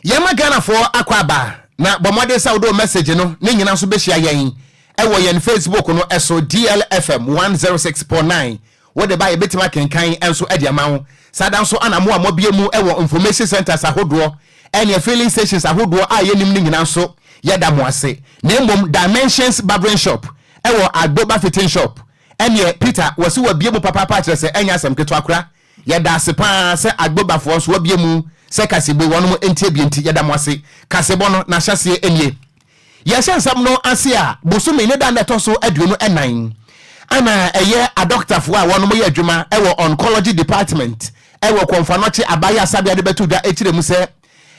Yɛma Ghanafoɔ akɔ aba na bɔ mmɔden sɛ wode wo message no ne nyina nso bɛhyia yɛn ɛwɔ yɛn Facebook no ɛso, DLFM 106.9. Wode ba, yɛbɛtumi akenkan nso de ama wo. Saa da nso ana mo a mɔbie mu ɛwɔ information centers ahodoɔ ɛne filling stations ahodoɔ a yɛnim no nyinaa nso, yɛda mo ase. Na mmom Dimensions Barbering Shop ɛwɔ Agboba Fitting Shop, ɛneɛ Peter wɔsi wabie mu papaapa, kyerɛ sɛ ɛnyɛ asɛm ketewa kora. Yɛda ase paa sɛ Agbobafoɔ nso wabie mu sɛ kasebe wɔnom ntie bie, nti yɛda mo ase. Kasebɔ no n'ahyɛseɛ nie. Yɛhyɛ nsɛm no ase a, bosome ne da na ɛtɔ so 24 ana ɛyɛ adɔktafoɔ a wɔnom yɛ adwuma ɛwɔ oncology department ɛwɔ Kɔmfo Anɔkye Abayɛ Asabea de bɛto dwa akyire mu sɛ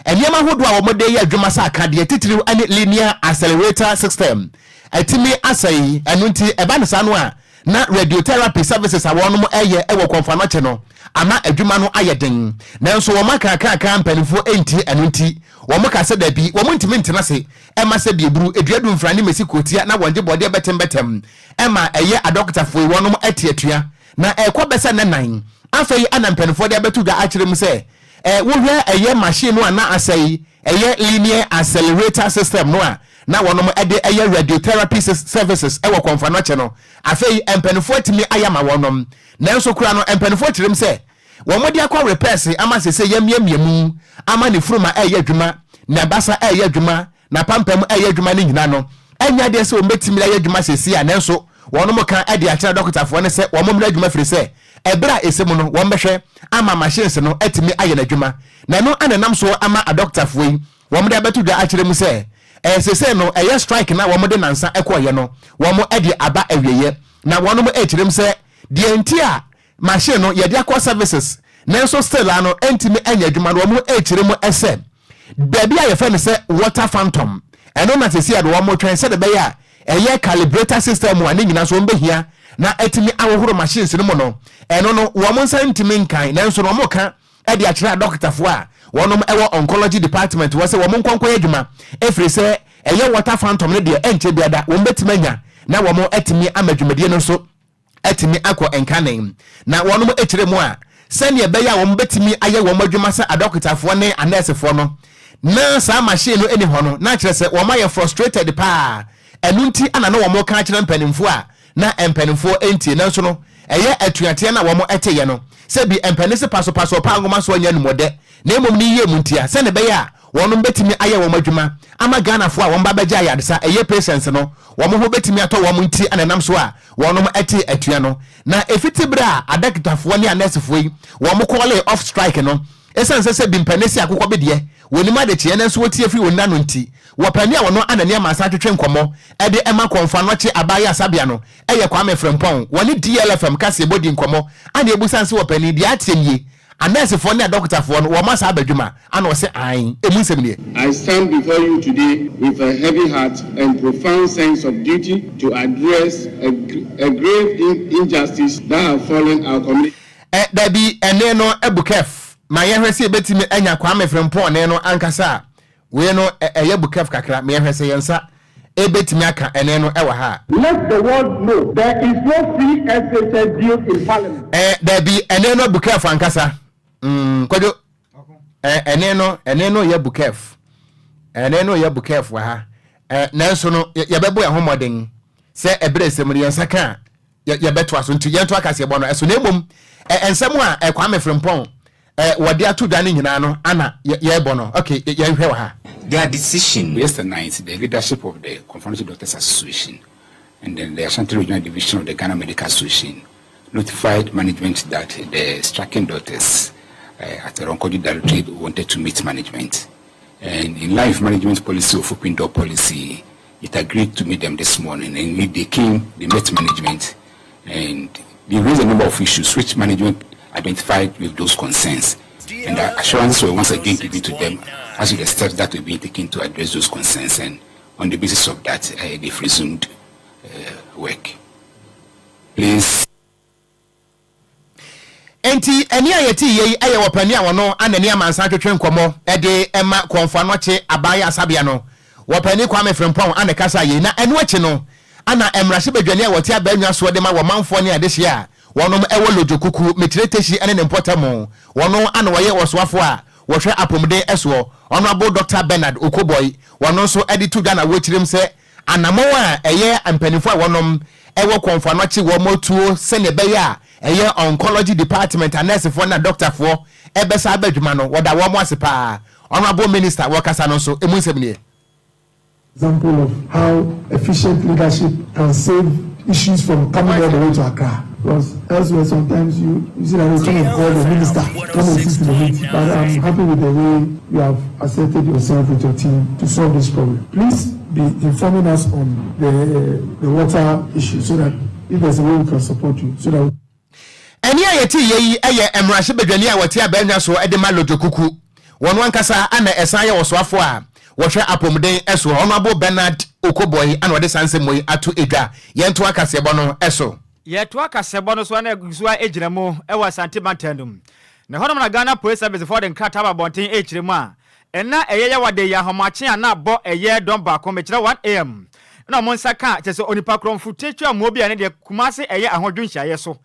nneɛma ahodoɔ a wɔde yɛ adwuma sɛ akadeɛ titiriw ne linear accelerator system ɛtumi asɛe. Ɛno nti ɛba ne saa no a, na radiotherapy services a wɔnom ɛyɛ ɛwɔ Kɔmfo Anɔkye no ama adwuma no ayɛ den. Nanso wɔn akakraka mpanimfoɔ nti, ɛno nti wɔn ka sɛ dabi, wɔn ntumi ntena se ɛma sɛ bieburu eduadu mfrani mesi kotia na wɔn gye bɔdeɛ bɛtɛmbɛtɛm. Ɛma ɛyɛ adɔkotafoɔ yi wɔnom ɛte atua na ɛkɔ bɛsɛ ne nan. Afei ana mpanimfoɔ de abɛto dwa akyerɛ mu sɛ wohwɛ ɛyɛ machine no a na asɛe, ɛyɛ linear accelerator system no a na wɔnom ɛde ɛyɛ radiotherapy services ɛwɔ Kɔmfo Anɔkye no, afei mpanimfoɔ atumi ayɛ ama wɔnom. Nanso kora no, mpanimfoɔ kyerɛ mu sɛ wɔn de akɔ repairs ama sese yɛmiamia mu ama ne furuma ɛyɛ adwuma, ne abasa ɛyɛ adwuma, na pampam ɛyɛ adwuma no nyinaa no, ɛnyɛ adeɛ sɛ wɔn bɛtumi ayɛ adwuma sese a. Nanso wɔn ka ɛde akyerɛ dɔkotafoɔ no sɛ wɔn mmra adwuma, firi sɛ ɛberɛ a ɛsɛ mu no, wɔn bɛhwɛ ama machines no atumi ayɛ n'adwuma. Na ɛno ana nam so ama adɔkotafoɔ yi wɔn de abɛto dwa akyerɛ mu sɛ sese no ɛyɛ strike na wɔn de nansa ɛkɔɔyɛ no, wɔn ɛde aba awieɛ. Na wɔn ɛkyerɛ mu sɛ deɛ nti a machine no yɛde akɔ services nanso still ano ɛntumi ɛnyɛ adwuma no, wɔn ɛkyerɛ mu ɛsɛ baabi a yɛfɛ no sɛ water phantom, ɛno na sese a wɔn twɛn sɛde bɛyɛ a ɛyɛ calibrator system a ne nyinaa nso wɔn bɛhia na ɛtumi ahohoro machines no mu no, ɛno no wɔn nsa ntumi nkan. Nanso no wɔn ka ɛde akyerɛ adɔkotafoɔ a wɔnom ɛwɔ oncology department wɔ sɛ wɔn nkɔnkɔ yɛ adwuma, efiri sɛ ɛyɛ water phantom no deɛ, ɛnkyɛ biada wɔn bɛtumi anya na wɔn atumi ama dwumadie no nso atumi akɔ nkanen. Na wɔnom akyerɛ mu a, sɛnea ɛbɛyɛ a wɔn bɛtumi ayɛ wɔn adwuma sɛ adɔkotafoɔ ne anɛɛsefoɔ no, na saa machine no ɛni hɔ no, na kyerɛ sɛ wɔn ayɛ frustrated paa. Ɛno nti ana na wɔn ka akyerɛ mpanimfoɔ a na mpanimfoɔ ntie. Nanso no ɛyɛ atuateɛ na wɔn ɛteyɛ no sɛbi mpanin se pasopaso ɔpa angoma so ɔnyɛ numɔdɛ, na mmom ne yie mu ntia sɛne ɛbɛyɛ a wɔn bɛtumi ayɛ wɔn adwuma ama Ghanafoɔ a wɔn ba bɛgye ayaresa, ɛyɛ patients no, wɔn ho bɛtumi atɔ wɔn nti ana nam so a wɔn ɛte atua no. Na efiti bere a adɔkotafoɔ ne anɛɛsefoɔ yi wɔn call off strike no, ɛsiane sɛ bi mpanin si akokɔ bi deɛ wɔnim adekyeɛ nanso wɔtie firi wɔn nano nti, wɔpani a wɔno anani ama asa atwetwe nkɔmmɔ ɛde ɛma Kɔmfo Anɔkye Abaayɛ Asabea no ɛyɛ Kwame Frempɔn. Wɔne DLFM kaseɛ bɔdi nkɔmmɔ ana ebusan sɛ, wɔpani deɛ ateɛ nie, anɛɛsefoɔ ne adɔkotafoɔ no wɔn asa abadwuma? Ana ɔsɛ ae. Emu nsɛm nie. I stand before you today with a heavy heart and profound sense of duty to address a grave injustice that have fallen our community. Dabi, ɛne no abu kɛf ma yɛhwɛ sɛ yɛbɛtumi anya Kwame Frempɔn ne no ankasa a wei no ɛyɛ bukɛf kakra. Ma yɛhwɛ sɛ yɛn nsa ɛbɛtumi aka ɛne no ɛwɔ ha. Let the world know there is no free SHS bill in parliament. Dabi, ɛne no bukɛf ankasa. Kwadwo, ɛne no yɛ bukɛf, ɛne no yɛ bukɛf wɔ ha. Nanso no yɛbɛbɔ yɛn ho mmɔden sɛ ɛberɛ sɛm no yɛn nsa ka a yɛbɛtoa so. Nti yɛnto akaseɛ bɔ no ɛso. Na mmom nsɛm a Kwame Frempɔn wɔde ato dwa no nyinaa no ana yɛrebɔ no. Ok, yɛnhwɛ wɔ ha. Their decision. Yesterday night, the leadership of the Komfo Anokye Doctors Association and then the Ashanti Regional Division of the Ghana Medical Association notified management that the striking doctors at the Oncology Directorate wanted to meet management. And in line with management policy of open door policy, it agreed to meet them this morning. And when they came, they met management and they raised a number of issues which management identified with those concerns. And the assurances were once again given to them as to the steps that were being taken to address those concerns. And on the basis of that, they've resumed work. Please. Nti ɛne a yɛte yie yi ɛyɛ wɔpani a wɔno anani amansa twetwe nkɔmmɔ ɛde ɛma Kɔmfo Anɔkye Abaayɛ Asabea no, wɔpani Kwame Frempɔn ana kasa yei. Na ɛno akyi no ana mmarahyɛbadwani a wɔte abannwa soɔ de ma wɔmanfoɔ ne adehyeɛ a wɔnom ɛwɔ Lodwo Kuku, Mekyerɛ Tehyi ne ne mpɔtam, wɔno ana wɔyɛ wɔsoafoɔ a wɔhwɛ apɔmuden soɔ, Honourable Doctor Bernard Okoe Boye, wɔno nso de to dwa na wɔkyerɛm sɛ anamɔn a ɛyɛ mpanimfoɔ a wɔnom wɔ Kɔmfo Anɔkye wɔn atuo sɛdeɛ ɛbɛyɛ a ɛyɛ Oncology Department anɛɛsefoɔ ne adɔktafoɔ bɛsa aba adwuma no, wɔda wɔn ase paa. Honourable Minister wɔkasa no nso, emu nsɛm nie. Example of how efficient leadership can save issues from coming all the way to Accra. Because elsewhere sometimes you see that they come and call the minister, come and sit in the meeting. But I'm happy with the way you have asserted yourself with your team to solve this problem. Please be informing us on the water issue so that if there's a way we can support you, so that Ɛne a yɛte yɛ yi yɛ mmarahyɛbadwani a wɔte abannwa so de ma Lodzokuku. Wɔn ankasa ana ɛsan yɛ wɔsoafoɔ a wɔhwɛ apɔmuden soɔ, Honourable Bernard Okoe Boye, ana ɔde saa nsɛm yi ato edwa. Yɛnto akaseɛbɔ no so. Yɛtoa kasɛbɔ no so a na ɛgu so a ɛgyina mu wɔ Asante mantam no mu. Na ɛhɔnom na Ghana Police Service foɔ de nkrataa ba abɔnten rekyerɛ mu a ɛna ɛyɛ Yawade yi ahomakye a na abɔ ɛyɛ dɔn baako, mekyerɛ 1 a.m. na wɔn nsa ka kyerɛ sɛ onipa korɔmfo tiatua bi a ne deɛ Kumase ɛyɛ ahodwo nhyiaeɛ so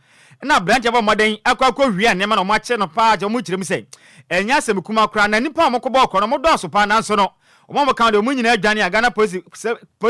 na aberanteɛ bɔ mmɔden akɔ akɔ wia nneɛma na wɔn akyere no paa kyerɛ wɔn kyerɛ mu sɛ ɛnyɛ asɛm kuma koraa na nipa a wɔkɔbɔ ɔkɔ no wɔn dɔɔso paa, nanso no wɔn a wɔka deɛ wɔn nyinaa adwane a Ghana Police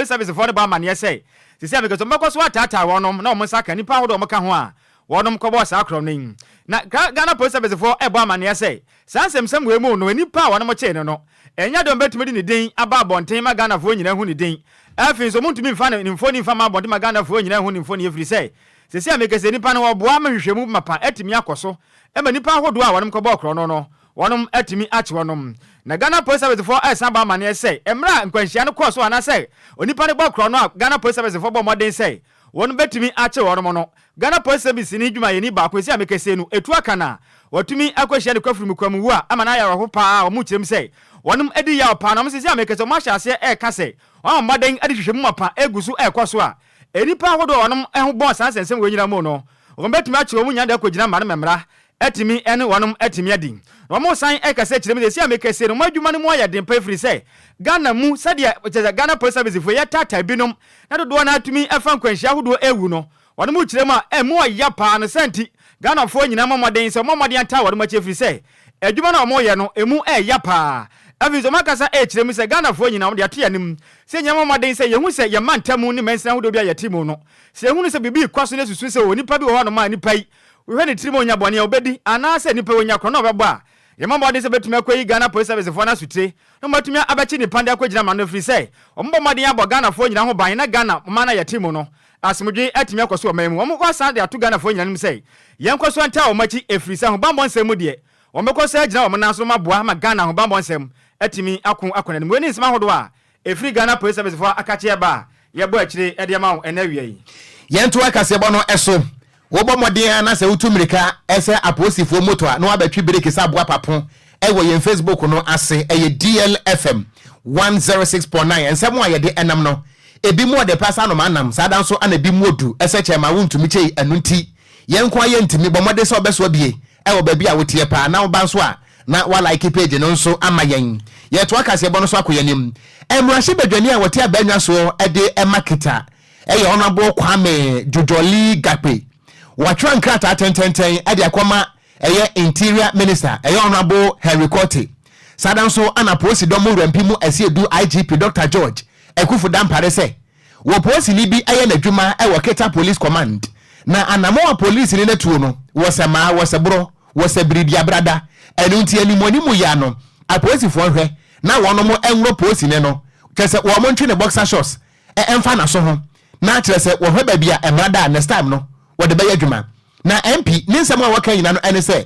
Service foɔ no bɔ amaneɛ sɛ sisi a mekɛ sɛ wɔbɛkɔ so ataataa wɔnom na wɔn nsa ka nipa ahodoɔ a wɔka ho a wɔnom kɔbɔ saa korɔ no yi. Na Ghana Police Service foɔ ɛbɔ amaneɛ sɛ saa nsɛmsɛm wei mu no, nipa a wɔnom kyee no no ɛnyɛ dɔm bɛtumi de ne din aba abɔnten ma Ghanafoɔ nyinaa hu ne din. Afei nso muntumi mfa ne mfoni mfa ma abɔnten ma Ghanafoɔ nyinaa hu ne mfoni, ɛfiri sɛ sisi a mekɛ sɛ nipa no wɔboa ma hwehwɛmu mapa atumi akɔ so ɛma nipa ahodoɔ a wɔnom kɔbɔ korɔ no wɔnom atumi akye wɔnom. Na Ghana Police Service foɔ ɛsan bɔ amaneɛ sɛ mmerɛ a nkwanhyia no kɔɔ so anaasɛ onipa no bɔ korɔ no a Ghana Police Service foɔ bɔ mmɔden sɛ wɔn bɛtumi akye wɔnom no, Ghana Police Service ni dwumayɛni baako esi a mekɛse no etu aka na wɔtumi akɔhyia ne kwafuru mu kwamu wu a ama no ayɛ awerɛho paa a wɔn kyerɛm sɛ wɔnom adi yaw paa. Na wɔn sisi a mekɛse wɔn ahyɛ aseɛ ɛreka sɛ wɔn mmɔden de hwehwɛ mu mapa egu so ɛrekɔ so a nnipa ahodoɔ a wɔnom ho bɔn saa nsɛnsɛm wɔ nyina mu no, wɔn bɛtumi akye wɔn nyinaa de akɔgyina mmara no mmara atumi ne wɔnom atumi adi. Na wɔn san ɛkasa kyerɛ mu sɛ esi a mekɛse no wɔn adwuma no mu ayɛ den pa, efiri sɛ Ghana mu sɛdeɛ kyerɛ sɛ Ghana Police Service foɔ yɛ taataa binom na dodoɔ no atumi ɛfa nkwanhyia ahodoɔ ewu no, wɔn mu kyerɛ mu a ɛmu ɔya paa no sɛ nti Ghanafoɔ nyinaa mmɔ mmɔden sɛ wɔn mmɔden ata wɔn akyi, efiri sɛ adwuma no a wɔyɛ no emu ɛɛya paa. Afei nso wɔn akasa ɛrekyerɛ mu sɛ Ghanafoɔ nyinaa wɔde ato yɛn anim sɛ nyinaa mmɔ mmɔden sɛ yɛhu sɛ yɛn mantam ne mansini ahodoɔ bi a yɛte mu no, sɛ yɛhunu sɛ biribi kɔ so na esusu sɛ wɔ nipa bi wɔ hɔnom a nipa yi wohwɛ ne tirim a onya bɔne a obɛdi anaasɛ nipa yi onya korɔ na ɔbɛbɔ a, yɛmmɔ mmɔden sɛ bɛtumi akɔyi Ghana Police Service foɔ no asotire na wɔatumi abɛkye nipa de akɔgyina ma no, ɛfiri sɛ wɔn bɔ mmɔden abɔ Ghanafoɔ nyinaa ho ban na Ghana man a yɛte mu no asomdwe atumi akɔ so ɔman mu. Wɔn wasan de ato Ghanafoɔ nyinaa anim sɛ yɛnkɔ so ntaa wɔn akyi, ɛfiri sɛ ahobammɔ nsɛm mu deɛ, wɔn bɛkɔ so agyina wɔn nan so ma boa ma Ghana ahobammɔ nsɛm atumi ako akɔ n'anim. Wei ne nsɛm ahodoɔ a ɛfiri Ghana Police Service foɔ akakye ɛba a yɛbɔ akyire de ama wo ɛnɛ awia yi. Yɛnto akaseɛbɔ no so. Wobɔ mmɔden a na sɛ wotu mmirika sɛ apolisifoɔ moto a na wabɛtwe breki sɛ aboa papo ɛwɔ yɛn Facebook no ase, ɛyɛ DLFM 106.9. Nsɛm a yɛde ɛnam no, ebi mu ɔde pa sɛ anoma anam saa da nso ana ebi mu odu ɛsɛ kyɛn ma wontumi kyei. Ɛno nti yɛn nko a yɛntumi bɔ mmɔden sɛ ɔbɛsoa bie ɛwɔ baabi a woteɛ paa na woba nso a na walike page no nso ama yɛn. Yɛtoa kaseɛbɔ no so akɔ yɛn anim. Mmarahyɛ badwani a wɔte abannwa soɔ de ɛma Kita ɛyɛ Honourable Kwame Dwodwɔli Gakpe. Wɔatwerɛ nkrataa tɛntɛntɛn ɛde akɔma ɛyɛ Interior Minister, ɛyɛ Honourable Henry Quartey. Saa da nso ana polisi dɔm wurampi mu asiedu IGP Dr George Akuffo Dampare sɛ wɔ polisini bi ɛyɛ n'adwuma ɛwɔ Keta Police Command na anammɔn a polisini no atuo no wɔ sɛ maa wɔ sɛ borɔ wɔ sɛ biribi abrada. Ɛno nti animuanimu yɛ ano apolisifoɔ nhwɛ na wɔnom nworɔ polisini no, kyerɛ sɛ wɔn ntwe ne boxer shorts ɛmfa n'aso ho na kyerɛ sɛ wɔhwɛ baabi a mmara da a next time no wɔde bɛyɛ adwuma. Na MP ne nsɛm a wɔka nyina no ɛne sɛ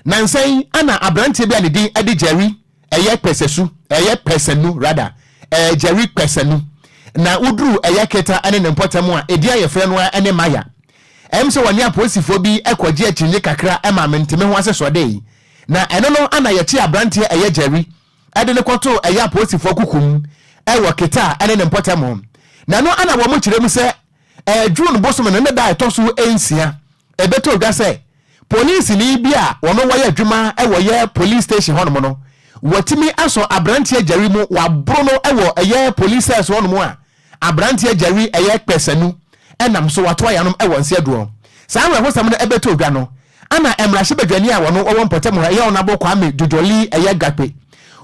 nansa yi ana aberanteɛ bi a ne din ɛde Jerry ɛyɛ Pɛsɛsu, ɛyɛ Pɛsɛnu rather, Jerry Pɛsɛnu, na woduru ɛyɛ Keta ɛne ne mpɔtam a ɛdi a yɛfrɛ no a ɛne Maya ɛm sɛ wɔne apolisifoɔ bi ɛkɔgye akyinye kakra ɛma menteme ho ase sɔde yi na ɛno no ana yɛkye aberanteɛ ɛyɛ Jerry ɛde ne kɔtoo ɛyɛ apolisifoɔ kukum ɛwɔ Keta ɛne ne mpɔtam. Na ɛno ana wɔn kyerɛ mu sɛ June bosome no ne da a ɛtɔ so 6 ɛbɛtɔ dwa sɛ polisini bi a wɔn wɔyɛ adwuma ɛwɔ yɛ police station hɔnom no wɔtumi asɔ aberanteɛ Jerry mu, waboro no ɛwɔ ɛyɛ police cells hɔnom a aberanteɛ Jerry ɛyɛ Kpɛsɛnu ɛnam so wato ayanom ɛwɔ nseɛdoɔ. Saa awerɛhosɛm no ɛbɛtɔ dwa no. Ana mmarahyɛbadwani a wɔno wɔwɔ mpɔtam hɔ ɛyɛ Honourable Kwame Dwodwoli ɛyɛ Gakpe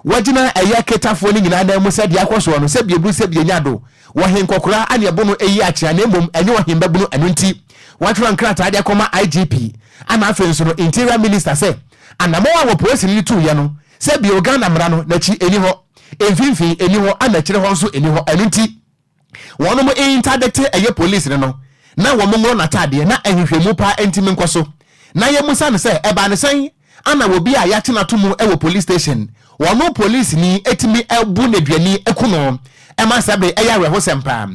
wɔgyina ɛyɛ Ketafoɔ no nyinaa nan mu sɛ deɛ akɔ soɔ no sɛ bieburu sɛ bienya do wɔ he nkɔkora ane ɛbo no ɛyi akyea na mmom ɛnyɛ ɔhe mbabunu ɛno nti wɔatwerɛ nkrataa de akɔma IGP ana afei nso no Interior Minister sɛ anamɔn a wɔ polisini no tuiɛ no sɛ bio Ghana mmara no n'akyi ɛni hɔ mfimfini ɛni hɔ ana akyire hɔ nso ɛni hɔ ɛno nti wɔnom interdicte ɛyɛ police no no na wɔn nworɔ n'ataadeɛ na nhwehwɛmu paa ntimi nkɔ so na yɛmusa no sɛ ɛbaa ne sɛn ana obi a yɛakye no ato mu wɔ police station wɔno police ni ɛtumi ɛbu n'aduani ɛku no ɛma sɛ bere ɛyɛ awerɛhosɛm paa.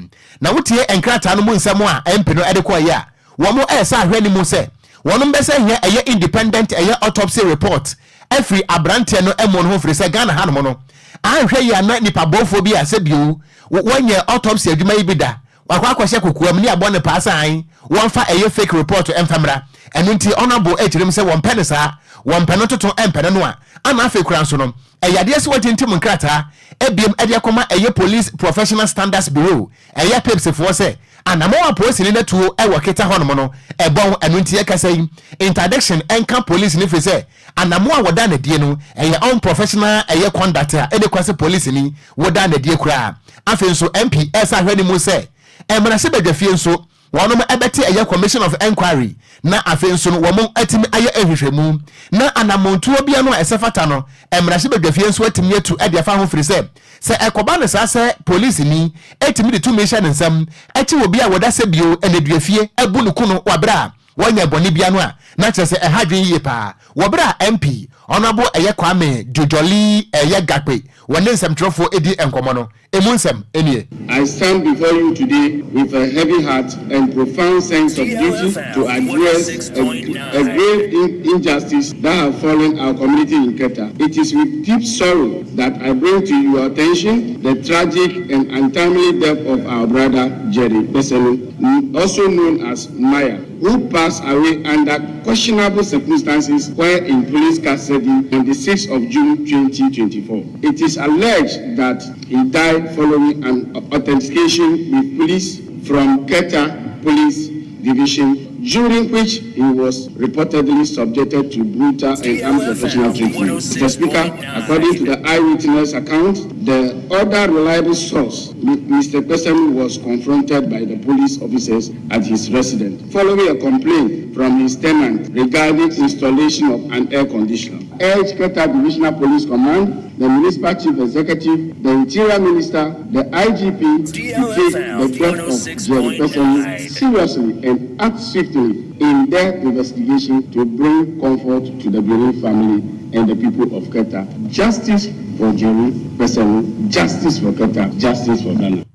Na wotie nkrataa no mu nsɛm a MP no ɛde kɔɔyɛ a, wɔn ɛresa ahwɛ ne mu sɛ wɔnom bɛsɛ hia ɛyɛ independent ɛyɛ autopsy report afiri aberanteɛ no ɛmo no ho, firi sɛ Ghana hanom no anhwɛ yi a na nipa bɔnfoɔ bi a sɛ bio wɔnyɛ autopsy adwuma yi bi da wakɔ akɔhyɛ kokoam ne abɔ ne paa sɛ an wɔmfa ɛyɛ fake report ɛmfa mmra. Ɛno nti Honourable ɛkyerɛ mu sɛ wɔmpɛ no saa, wɔmpɛ no toto ɛmpɛ no no a ana afei kora nso no ɛyɛ adeɛ sɛ wɔtintim nkrataa ebiem ɛde akɔma ɛyɛ Police Professional Standards Bureau, ɛyɛ PIPS foɔ, sɛ anamɔ a polisini no atuo ɛwɔ Keta hɔnom no ɛbɔn. Ɛno nti yɛkasa yi interdiction ɛnka police no firi sɛ anamɔ a wɔda n'adie no ɛyɛ unprofessional ɛyɛ conduct a ɛne kwa sɛ polisini wɔda n'adie koraa. Afei nso MP ɛsa ahwɛ ne mu sɛ mmarahyɛbadwafie nso wɔnom ɛbɛte ɛyɛ commission of enquiry na afei nso no wɔn atumi ayɛ nhwehwɛmu na anamontuo bia no a ɛsɛ fata no mmarahyɛbadwafie nso atumi atu ɛde afa ho, firi sɛ sɛ ɛkɔba no saa sɛ polisini ɛtumi de tumi hyɛ ne nsam ɛkyi wɔ bi a wɔda sɛ bio ɛnaduafie ɛbu no ku no wɔ a wɔnyɛ bɔne bia no a, na kyerɛ sɛ ɛha dwen yie paa. Wɔ berɛ a MP Honourable ɛyɛ Kwame Dwodwoli ɛyɛ Gakpe wɔne nsɛmtwerɛfoɔ ɛdi nkɔmmɔ no, emu nsɛm ɛnie. I stand before you today with a heavy heart and profound sense of duty to address a grave injustice that has fallen our community in Keta. It is with deep sorrow that I bring to your attention the tragic and untimely death of our brother Jerry Besenu, also known as Maya, who passed away under questionable circumstances while in police custody on the 6th of June 2024. It is alleged that he died following an altercation with police from Keta Police Division, during which he was reportedly subjected to brutal and unprofessional treatment. Mr. Speaker, according to the eyewitness account, the other reliable source, Mr. Pesemu was confronted by the police officers at his residence following a complaint from his tenant regarding installation of an air conditioner. Urge Keta Divisional Police Command, the Municipal Chief Executive, the Interior Minister, the IGP to take the death of Jerry Pesemu seriously and act swiftly in their investigation to bring comfort to the bereaved family and the people of Keta. Justice for Jerry Pesemu, justice for Keta, justice for Ghana.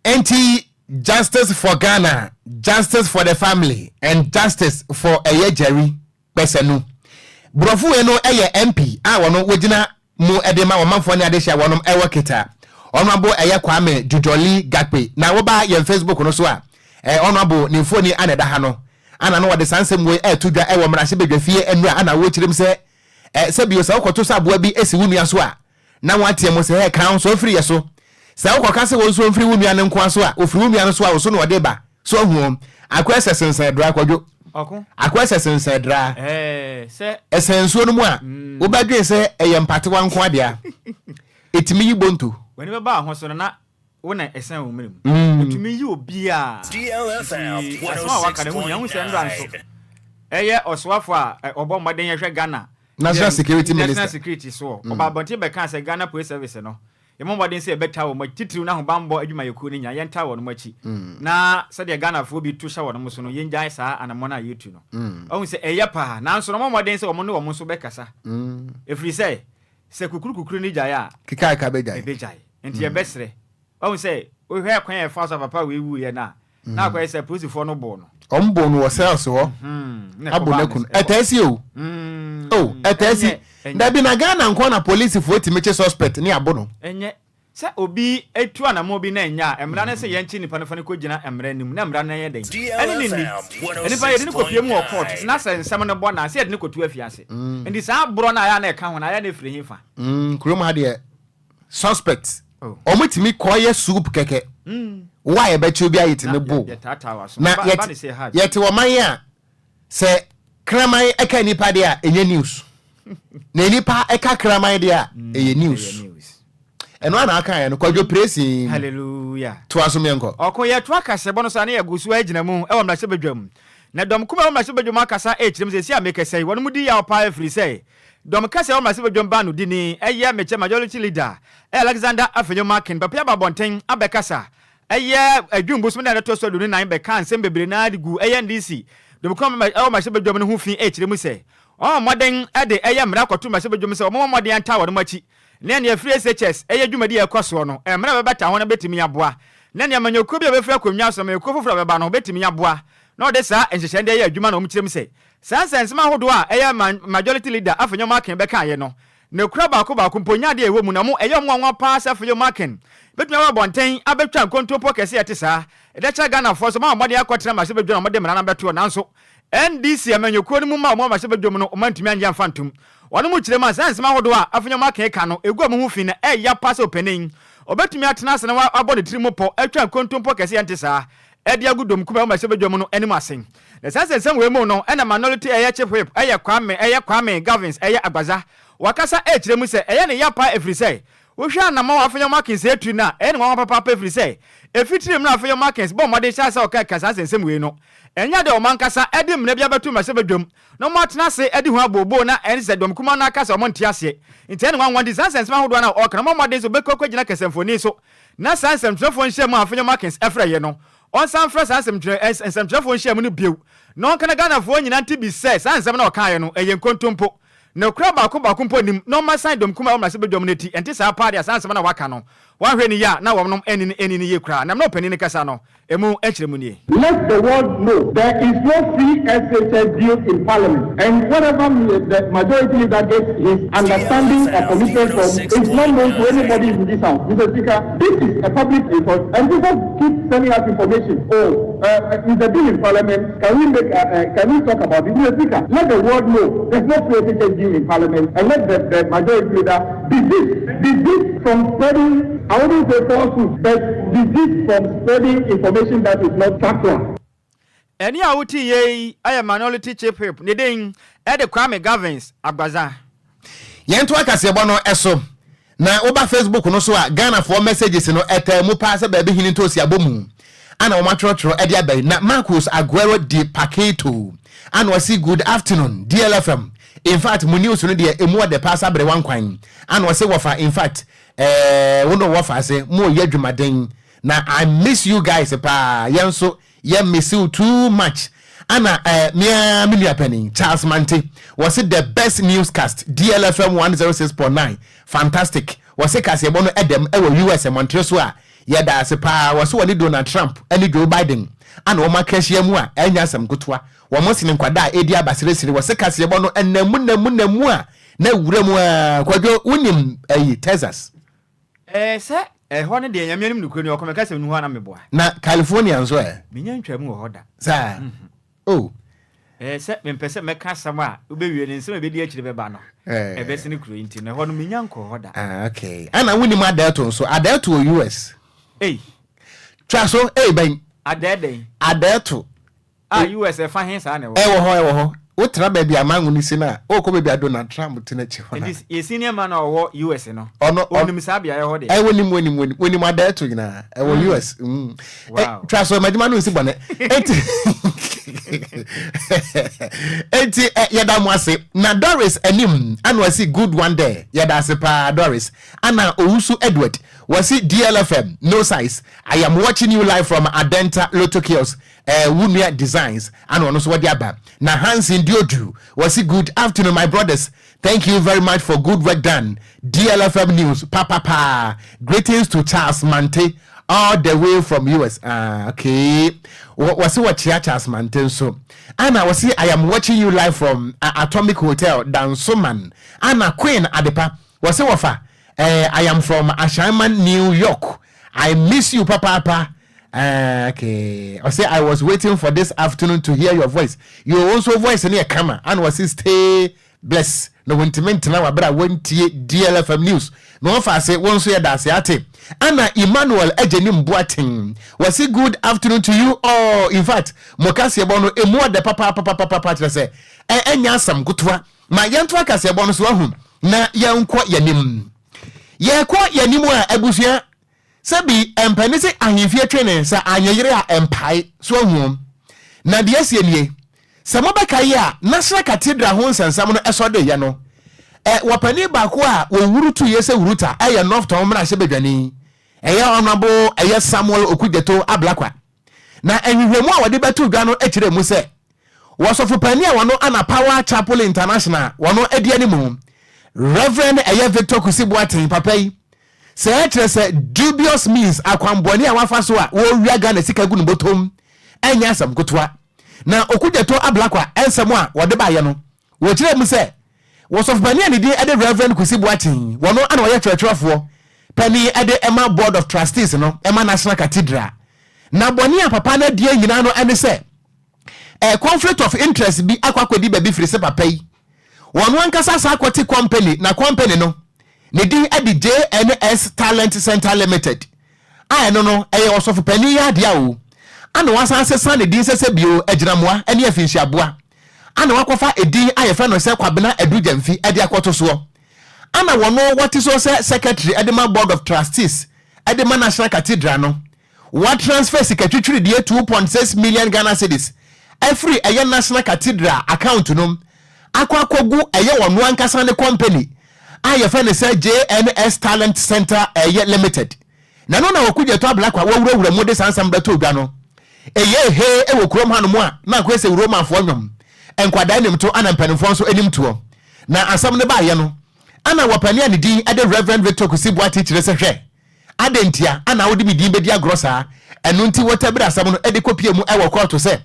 Enti justice for Ghana, justice for the family and justice for ɛyɛ Jerry Kpɛsɛnu. Borɔfo wei no ɛyɛ MP a wɔno wɔgyina mu ɛde ma ɔmanfoɔ ne adehyɛ a wɔnom ɛwɔ Keta, Honourable ɛyɛ Kwame Dwodwoli Gakpe. Na wɔba yɛn Facebook no so a, Honourable ne mfoni ana ɛda ha no ana no wɔde saa nsɛm wei ɛɛto dwa ɛwɔ mmarahyɛbadwa fie nnura ana wɔkyerɛ mu sɛ sɛ bio sɛ wokɔto sɛ aboa bi esi wo nua so a na wɔateɛ mu sɛ kan so ofiri yɛ so, sɛ wokɔka sɛ wɔn nso mfiri wo nua no nko so a, ofiri wo nua no so a, wo so na ɔde ba so. Ahu akɔ ɛsɛ sensɛn dra kɔdwo akɔ ɛsɛ sensɛn dra ɛsɛn nsuo no mu a, wobɛdwen sɛ ɛyɛ mpatewa nko adeɛ ɛtumi yi bonto. W'ani bɛba ho so no na wo na ɛsɛn wo mmerɛ mu ɛtumi yi obiaa. Nti asɛm a waka no ho hia ho sɛ ndra nso ɛyɛ ɔsoafo a ɔbɔ mmɔden yɛhwɛ Ghana National Security Minister. National Security so ɔba abɔnten bɛka sɛ Ghana Police Service no, yɛmmɔ mmɔden sɛ yɛbɛta wɔn akyi, titiriw no ahobammɔ adwumayɛkuo no nyinaa yɛnta wɔn akyi na sɛdeɛ Ghanafoɔ bi to hyɛ wɔn so no, yɛngyae saa anammɔn a yɛtu no. Ɔhu sɛ ɛyɛ paa, nanso no ɔmmɔ mmɔden sɛ wɔn ne wɔn nso bɛkasa, ɛfiri sɛ kukuru kukuru no gyae a, kekaaka bɛgyae. Ɛbɛgyae. Nti yɛbɛserɛ, ɔhu sɛ wohwɛ kwan a ɛfa so a papa wei wuyɛ no a, na akɔyɛ sɛ polisifoɔ no bɔɔ no. Ɔmo bɔ no wɔ cells hɔ abo ne kun. Ɛtɛɛ si o o, ɛtɛɛ si dabi na Ghana nko na polisifoɔ tumi kye suspect ne abo no. Ɛnyɛ sɛ obi etu anamɔ bi na ɛnyɛ a mmara no sɛ yɛnkye nipa no fa no kɔgyina mmara anim na mmara no yɛ dɛn ɛne ne nni nipa yɛde no kɔpie mu wɔ court na sɛ nsɛm no bɔ na sɛ yɛde no kɔtu afiase. Nti saa borɔ no a ɛyɛ a na ɛka ho no ayɛ no ɛfiri he fa? Kurom ha deɛ, suspect ɔmo tumi kɔyɛ soup kɛkɛ wo a yɛbɛkye obi a yɛtumi bo na yɛte ɔman a sɛ Kraman ɛka nipa deɛ a, ɛnyɛ news, na nipa ɛka kraman deɛ a, ɛyɛ news. Ɛno ana aka yɛ no, Kwadwo Presi. Hallelujah. Toa so, miɛnkɔ. Ɔko yɛtoa kasɛbɔ no so a, ne yɛgu so agyina mu ɛwɔ mmarahyɛbadwam, na dɔm kuma ɛwɔ mmarahyɛbadwam akasa ɛkyerɛ mu sɛ esi a mekɛsɛ yi, wɔn mu di yaw paa, ɛfiri sɛ dɔm kɛsɛ ɛwɔ mmarahyɛbadwam ba no di ni ɛyɛ mekyɛ majority leader ɛyɛ Alexander Afenyo Markin papa aba abɔnten abɛkasa. Ɛyɛ adwum bosom na ɛtɔ so 24 bɛka nsɛm bebree naa de gu ɛyɛ NDC dɔm kuma ɛwɔ mmarahyɛbadwam no ho fi, ɛkyerɛ mu sɛ ɔn mmɔden ɛde ɛyɛ mmara kɔto mmarahyɛbadwam sɛ wɔn mmɔden anta wɔn akyi na nea free SHS ɛyɛ dwumadi a ɛkɔ soɔ no, mmerɛ bɛbɛta ho no bɛtumi aboa, na nea amanyɔkuo bi a bɛfiri akonnwa so, amanyɔkuo foforɔ a bɛba no bɛtumi aboa na ɔde saa nhyehyɛ de ɛyɛ adwuma. Na wɔn kyerɛ mu sɛ saa nsɛnsɛm ahodoɔ a ɛyɛ majority leader Afenyo Markin bɛkaeɛ no, na kura baako baako mpo nya adeɛ ɛwɔ mu, na mo ɛyɛ ɔmo nwanwa paa sɛ Afenyo Markin bɛtumi aba abɔnten abɛtwa nkontompo kɛse a ɛte saa ɛde kyerɛ Ghanafoɔ so ma wɔn akɔtena mmarahyɛbadwa na wɔde mmara no abɛtoɔ. Nanso NDC amanyɔkuo no mu ma wɔn mmarahyɛbadwa no, wɔn antumi angye amfa ntom. Wɔn mu kyerɛ mu a, saa nsɛm ahodoɔ a Afenyo Markin ka no egu ɔmo ho fi, na ɛyɛ pa sɛ ɔpanin ɔbɛtumi atena ase na wabɔ ne tiri mu pɔ atwa nkontompo kɛse yɛn te saa ɛde agu dɔm kuma ɛwɔ mmarahyɛbadwa mu no anim ase. Na saa nsɛnsɛm wei mu no, ɛna minority ɛyɛ chief whip ɛyɛ Kwame Gavins ɛyɛ Agbaza wakasa ɛkyerɛ mu sɛ ɛyɛ ne ya paa, ɛfiri sɛ wohwɛ anamɔ wɔ Afenyo Markins etu no a, ɛyɛ ne nwanwa papaapa, ɛfiri sɛ ɛfitiri mu no, Afenyo Markins bɔ mmɔden hyɛ sɛ ɔka ka saa nsɛnsɛm wei no, ɛnyɛ deɛ ɔmo ankasa ɛde mmara bi abɛto mmarahyɛbadwam na ɔmo atena ase ɛde ho abooboo, na ɛne sɛ dɔm kuma no aka sɛ ɔmo nte aseɛ. Nti ɛne nwanwa, nti saa nsɛnsɛm ahodoɔ no a ɔka no, ɔmo mmɔden sɛ ɔbɛkɔ akɔgyina kɛsɛmfoni so na saa nsɛmtwerɛfoɔ nhyia mu a Afenyo Markins ɛfrɛ yɛ no, ɔnsan frɛ saa nsɛmtwerɛfoɔ nhyia mu no bio na ɔnka na Ghanafoɔ nyinaa nte bi sɛ saa nsɛm na ɔkaeɛ no ɛyɛ nkontompo na okura baako baako mpo nim, na ɔma san dɔm kuma a ɔmmarahyɛ badwam no ti. Ɛnte saa paa deɛ, saa nsɛm na waka no, wanhwɛ ne yie a, na wɔnom ɛni ne yie koraa. Nam na ɔpanin no kasa no emu nkyerɛ mu nie. Let the world know there is no free SHS bill in parliament, and whatever the majority leader gets his understanding or commitment from is not known to anybody in this house. Mr. Speaker, this is a public report, and people keep sending us information. Oh, is the bill in parliament? Can we make? Can we talk about it? Mr. Speaker, let the world know there's no free SHS bill in parliament, and let the majority leader desist from spreading, I wouldn't say falsehood, but desist from spreading information that is not factual. Ɛne a wote yei ayɛ minority chief whip, ne din ɛde Kwame Gavins Agbaza. Yɛnto akaseɛbɔ no ɛso, na woba Facebook no so a, Ghanafoɔ messages no ɛtaa mu paa sɛ baabi hene ntoosi abɔ mu ana wɔn atwerɛtwerɛ ɛde aba yi. Na Marcus Aguero de Paketo ana ɔsi, "Good afternoon, DLFM. In fact, mo news no deɛ, emu ɔdɛ paa sɛ aberewa nkwan." Ana ɔsi wɔfa, in fact, wo no wɔfa ase mo yɛ adwumaden na I miss you guys paa. Yɛn nso yɛ miss you too much. Ana mea me nua panin Charles Mante wɔsi, "The best newscast, DLFM 106.9, fantastic." Wɔsi kaseɛbɔ no ɛdɛm ɛwɔ US mmɔntere so a, yɛda ase paa. Wɔsi wɔne Donald Trump ɛne Joe Biden ana wɔn aka ahyia mu a, ɛnyɛ asɛm ketewa. Wɔn sene nkwadaa a edi aba seresere. Wɔsi kaseɛbɔ no ɛnam nam nam mu a na wura mu a. Kwadwo, wonim ɛyi Texas? Sɛ ɛhɔ no deɛ, Nyame anim nokuro ni, ɔkɔmɛka sɛ nu hɔ ana meboa. Na California nso ɛ? Menya ntwa mu wɔ hɔ da. Saa oh. Sɛ mempɛ sɛ mɛka asɛm a wobɛwie no, nsɛm a ɛbɛdi akyire bɛba no ɛbɛsene kuro yi, nti no ɛhɔ no menya nkɔ hɔ da. Ah, okay. Ana wonim Adɛɛto nso? Adɛɛto wɔ US. Ei. Twa so ei bɛn. Adɛɛ dɛn? Adɛɛto. A US ɛfa he saa na ɛwɔ? Ɛwɔ hɔ, ɛwɔ hɔ. Wotena baabi a mango no si no a, wokɔ baabi a Donald Trump tena akyi hɔ no. Nti yɛ senior man a ɔwɔ US no, ɔno ɔnim saa beaeɛ hɔ deɛ? Ɛ wonim, wonim Adɛɛto nyinaa, ɛwɔ US. Twa so, madwuma no nsi bɔne. Enti yɛda mo ase. Na Doris anim ana wasi, "Good one there." Yɛda ase paa, Doris. Ana Owusu Edward wɔsi, "DLFM no size. I am watching you live from Adenta Lotto kiosk." Wunua Designs ana ɔno nso wɔde aba. Na Hansen Diodu wɔsi, "Good afternoon, my brothers. Thank you very much for good work done. DLFM news papapa. Greetings to Charles Mante all the way from US." Ah, okay. Wɔsi wɔkyea Charles Mante nso. Ana wɔsi, "I am watching you live from Atomic Hotel, Dansoman." Ana Queen Adepa wɔsi wɔfa, "I am from Ashaiman, New York. I miss you papaapa." Okay. I say, "I was waiting for this afternoon to hear your voice." Your also voice ne kama. And wɔsi, "Stay blessed." Na wɔntumi ntena wɔ abere a wɔntie DLFM News. Na wɔfa ase, wɔn nso yɛda ase ate. Ana Emmanuel Agyenim Boateng wɔsi, "Good afternoon to you all. In fact, mo kaseɛbɔ no emu ɔdɛ papaapapapapa, kyerɛ sɛ ɛnyɛ asɛm ketewa." Ma yɛnto akaseɛbɔ no so ahu na yɛnkɔ yɛnim. Yɛkɔ yɛnim a, abusua, sɛbi mpani sɛ ahemfie twene sɛ anyɛyere a mpae so ahu. Na deɛ asie nie: sɛ mobɛka yi a, National Cathedral ho nsɛnsɛm no ɛsɔ de yɛ no ɛ wɔpanin baako a wɔwuru tu yɛ sɛ wuruta ɛyɛ North Tongu mmarahyɛ badwani, ɛyɛ Honourable ɛyɛ Samuel Okudzeto Ablakwa. Na nhwehwɛmu a wɔde bɛto dwa no kyerɛ mu sɛ wɔsɔfo panin a wɔno ana Power Chapel International wɔno adi anim, Reverend ɛyɛ Victor Kusi Boateng, papa yi sɛ ɛkyerɛ sɛ dubious means, akwanbɔne a wafa so a wɔwia Ghana sika gu no bɔtɔm, ɛnyɛ asɛm ketewa. Na Okudzeto Ablakwa ɛnsɛm a wɔde baayɛ no, wɔkyerɛ mu sɛ wɔsɔfo panin a ne din ɛde Reverend Kusi Boateng, wɔno ana wɔyɛ twerɛtwerɛfoɔ panin ɛde ɛma Board of Trustees no ɛma National Cathedral. Na bɔne a papa no adie nyinaa no ɛne sɛ conflict of interest bi akɔ akɔdi baabi, firi sɛ papa yi wɔn ankasa saa akɔte company, na company no ne din ɛde JNS Talent Center Limited a ɛno no ɛyɛ ɔsɔfo panin yi adeɛ a o ana wasan sesa ne din sɛsɛ bio agyinamoa ne afinhyiaboa, ana wakɔfa edin a yɛfrɛ no sɛ Kwabena Adu Gyamfi ɛde akɔto soɔ, ana wɔn wɔte so sɛ secretary ɛde ma Board of Trustees ɛde ma National Cathedral no, watransfer sika twitwiridie 2.6 million Ghana cedis ɛfiri ɛyɛ National Cathedral account no akɔ akɔgu ɛyɛ wɔn ankasa ne company a yɛfrɛ no sɛ JNS Talent Center ɛyɛ Limited. Na no na Okudzeto Ablakwa wɔwurawura mu de saa nsɛm bɛto dwa no, ɛyɛ he ɛwɔ kurom hanom a na akɔyɛ sɛ Romanfoɔ nnwom, nkwadaa anim to ana mpanimfoɔ nso anim toɔ. Na asɛm no baayɛ no, ana wɔpani a ne din ɛde Reverend Victor Kusi Boateng kyerɛ sɛ, hwɛ, adentia ana wode me din bɛdi agorɔ saa? Ɛno nti wɔtabiri asɛm no ɛde kɔpie mu ɛwɔ kɔɔto sɛ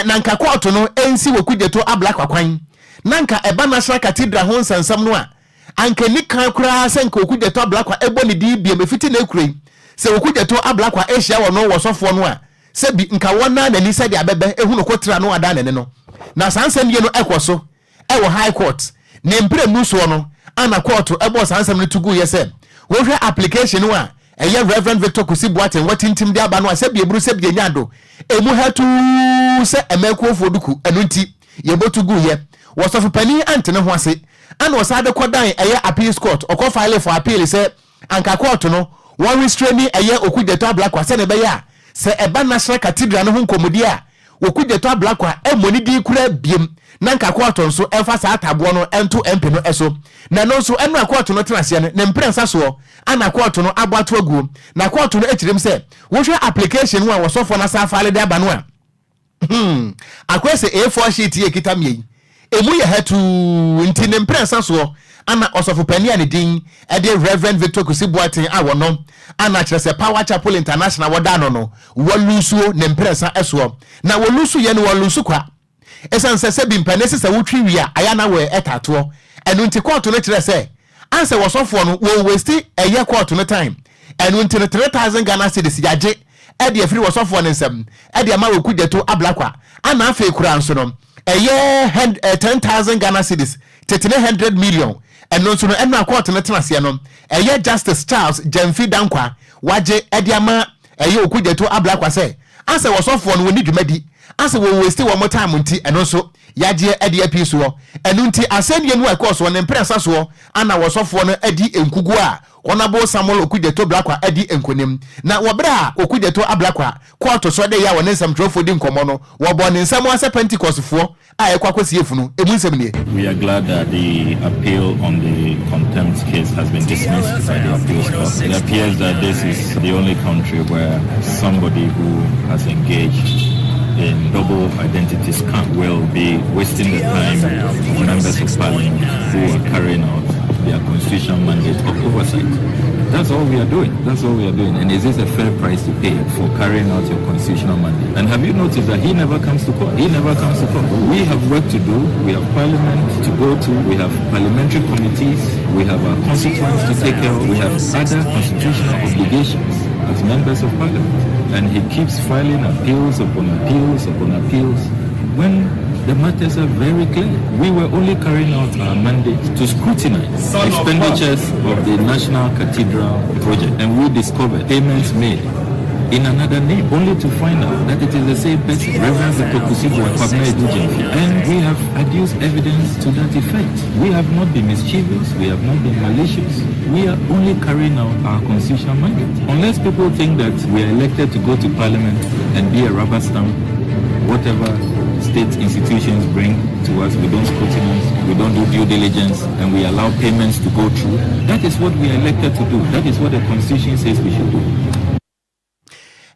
na nka kɔɔto no ɛnsi wɔ Okudzeto Ablakwa kwan na nka ɛba National Cathedral ho nsɛnsɛm no a, anka ni kan koraa sɛ nka Okudzeto Ablakwa ɛbɔ ne din biem. Ɛfiti na ekura yi sɛ Okudzeto Ablakwa ahyia wɔ no wɔ sɔfoɔ no a, sɛbi nka wɔn nan n'ani sɛdeɛ abɛbɛ ehu no kɔtira no ada n'ani no. Na saa nsɛm yie no ɛkɔ so ɛwɔ High Court ne mprɛmu soɔ no, ana kɔɔto ɛbɔ saa nsɛm no to gu yɛ sɛ wohwɛ application no a ɛyɛ Reverend Victor Kusi Boateng wɔtintim de aba no a, sɛbi eburu sɛbi enya do emu hɛtuu sɛ ɛmɛkuofoɔ duku, ɛno nti yɛbɔtu gu yɛ. Wɔsɔfo panin ante ne ho ase, ana ɔsan de kɔdan ɛyɛ appeals court, ɔkɔ file for appeal sɛ anka court no wɔn restrain ɛyɛ Okudzeto Ablakwa sɛne ɛbɛyɛ a sɛ ɛba National Cathedral no ho nkɔmmɔdi a, Okudzeto Ablakwa ɛmmɔ ne din kura biem, na nka kɔɔto nso ɛmfa saa ataboɔ no ɛnto MP no ɛso. Na ɛno nso ɛno a kɔɔto no tena aseɛ no ne mprɛnsa soɔ ana kɔɔto no abɔ ato aguo. Na kɔɔto no akyerɛm sɛ wohwɛ application no a wɔsɔfoɔ no asa afile de aba no a, akɔyɛ sɛ A4 sheet yɛ kita mie yi emu yɛ hɛtuu, nti ne mprɛnsa soɔ ana ɔsɔfo panin a ne din ɛde Reverend Victor Kusi Boateng a wɔno ana kyerɛ sɛ Power Chapel International wɔda no wɔlusuo ne mprɛnsa ɛsoɔ. Na wɔlusu yɛ no, wɔlusu kwa, ɛsiane sɛ sɛbi mpanin sɛ wotwi wie a ayɛ na wɔ ɛtatoɔ. Ɛno nti kɔɔto no kyerɛ sɛ ansɛ wɔsɔfoɔ no wɔn waste ɛyɛ kɔɔto no time. Ɛno nti no 3,000 Ghana cedis yagye ɛde afiri wɔsɔfoɔ no nsam ɛde ama Okudzeto Ablakwa, ana afei kura nso no ɛyɛ 10,000 Ghana cedis tete ne 100 million. Ɛno nso no ɛno a kɔɔto no tena aseɛ no, ɛyɛ Justice Charles Gyamfi Dankwa wagye ɛde ama ɛyɛ Okudzeto Ablakwa sɛ asɛ wɔsɔfoɔ no wɔni dwumadi asɛ wɔn waste wɔn time, nti ɛno nso yagyeɛ ɛde api soɔ. Ɛno nti asɛnniɛ no a ɛkɔɔ soɔ ne mprɛnsa soɔ ana wɔsɔfoɔ no adi nkuguo a Honourable Samuel Okudzeto Ablakwa adi nkonim. Na wɔberɛ a Okudzeto Ablakwa kɔɔto so de yɛ a wɔne nsɛmtwerɛfoɔ di nkɔmmɔ no, wɔbɔ ne nsɛm asɛ Pentecostfoɔ a ɛkɔ akɔsie funu emu nsɛm nie. We are glad that the appeal on the contempt case has been dismissed by the appeals court. It appears that this is the only country where somebody who has engaged in double identity scam will be wasting the time of members of parliament who are carrying out their constitutional mandate of oversight. That's all we are doing. That's all we are doing. And is this a fair price to pay for carrying out your constitutional mandate? And have you noticed that he never comes to court? He never comes to court. We have work to do. We have parliament to go to. We have parliamentary committees. We have our constituents to take care of. We have other constitutional obligations as members of parliament. And he keeps filing appeals upon appeals upon appeals. When The matters are very clear. We were only carrying out our mandate to scrutinize expenditures of the National Cathedral project, and we discovered payments made in another name, only to find out that it is the same person, Reverend Dr. Kusi Kwabena Adu And we have adduced evidence to that effect. We have not been mischievous, we have not been malicious. We are only carrying out our constitutional mandate. Unless people think that we are elected to go to parliament and be a rubber stamp, whatever state institutions bring to us, we don't scrutinize, we don't do due diligence, and we allow payments to go through. That is what we are elected to do. That is what the constitution says we should do.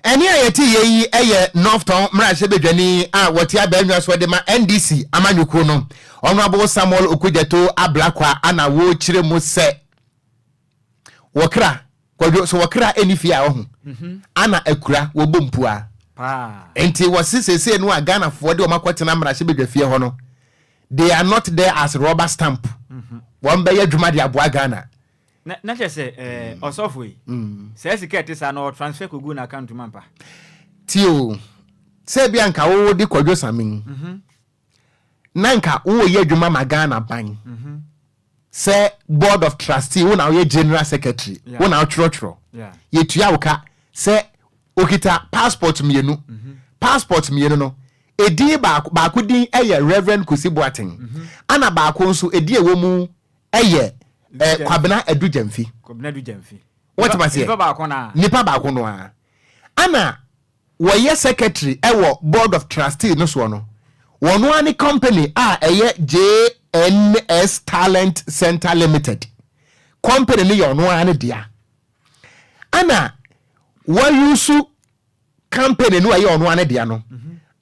Ɛne a yɛte yɛ yi yɛ North Tongu mmarahyɛbadwani a wɔte abɛnwa so de ma NDC amanyɔkuo no, Honorable Samuel Okudzeto Ablakwa, ana wɔrekyerɛ mu sɛ wɔkra Kwadwo so wɔkra ɛni fie a ɔho ana akura wɔbɔ mpua. Nti wɔse seesei no a Ghanafoɔ de wɔn akɔtena mmarahyɛbadwa fie hɔ no, they are not there as rubber stamp. Wɔn bɛyɛ adwuma de aboa Ghana. Na kyerɛ sɛ ɔsɔfo yi sɛ sika ɛte saa na ɔtransfer kɔgu no account mu ampa? Tie o, sɛ bi anka wowo de Kwadwo Samin na nka woyɛ adwuma ma Ghana ban sɛ board of trustee, wo na woyɛ general secretary, wo na wotwerɛtwerɛ, yɛtua wo ka sɛ okita passport mmienu. Passport mmienu no, edin baako baako din yɛ Reverend Kusi Boateng, ana baako nso edi ɛwɔ mu yɛ Kwabena Adu Gyamfi. Kwabena Adu Gyamfi. Wɔte aseɛ? Nipa baako na. Nipa baako no ara ana wɔyɛ secretary ɛwɔ board of trustee no soɔ no, wɔn ara ne company a ɛyɛ JNS Talent Center Limited company no yɛ ɔno ara ne dea, ana wɔyusu company no a ɛyɛ ɔno ara ne dea no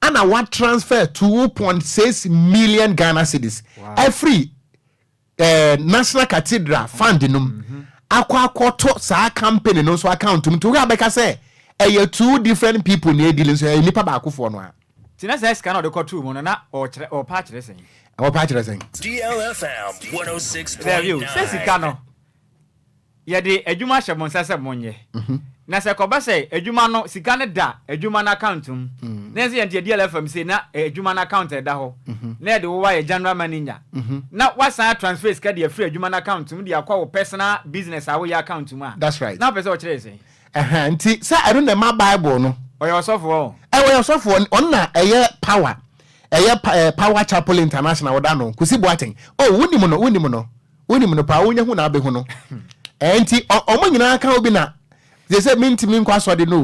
ana wa transfer 2.6 million Ghana cedis ɛfiri National Cathedral fund no mu akɔ akɔto saa company no nso account mu. Nti wɔn abɛka sɛ ɛyɛ two different people na edi nso ɛyɛ nipa baakofoɔ no a. Nti na saa sika na ɔde kɔtoo mu no na ɔkyerɛ, ɔpa akyerɛ sɛn? Ɛwɔ pa akyerɛ sɛn? DLFM 106.9. Dabi o, sɛ sika no yɛde adwuma ahyɛ mo nsa sɛ monyɛ, na sɛ kɔba sɛ adwuma no sika no da adwuma no account mu na ɛsɛ yɛn nti DLFM sei na adwuma no account ɛda hɔ na yɛde wo ayɛ general manager na wasan transfer sika de afiri adwuma no account mu de akɔ wo personal business a woyɛ account mu a, That's right. na wopɛ sɛ ɔkyerɛ sɛn? Ɛhɛn, nti sɛ ɛno na ɛma Bible no. Ɔyɛ ɔsɔfoɔ o. Ɛwɔ yɛ ɔsɔfoɔ, ɔno na ɛyɛ power ɛyɛ Power Chapel International wɔda no Kusi Boateng. Oh, wonim no, wonim no, wonim no paa, wonya hu na abɛhu no. Nti ɔmo nyinaa ka obi na sɛ sɛ mintimi nkɔ asɔde no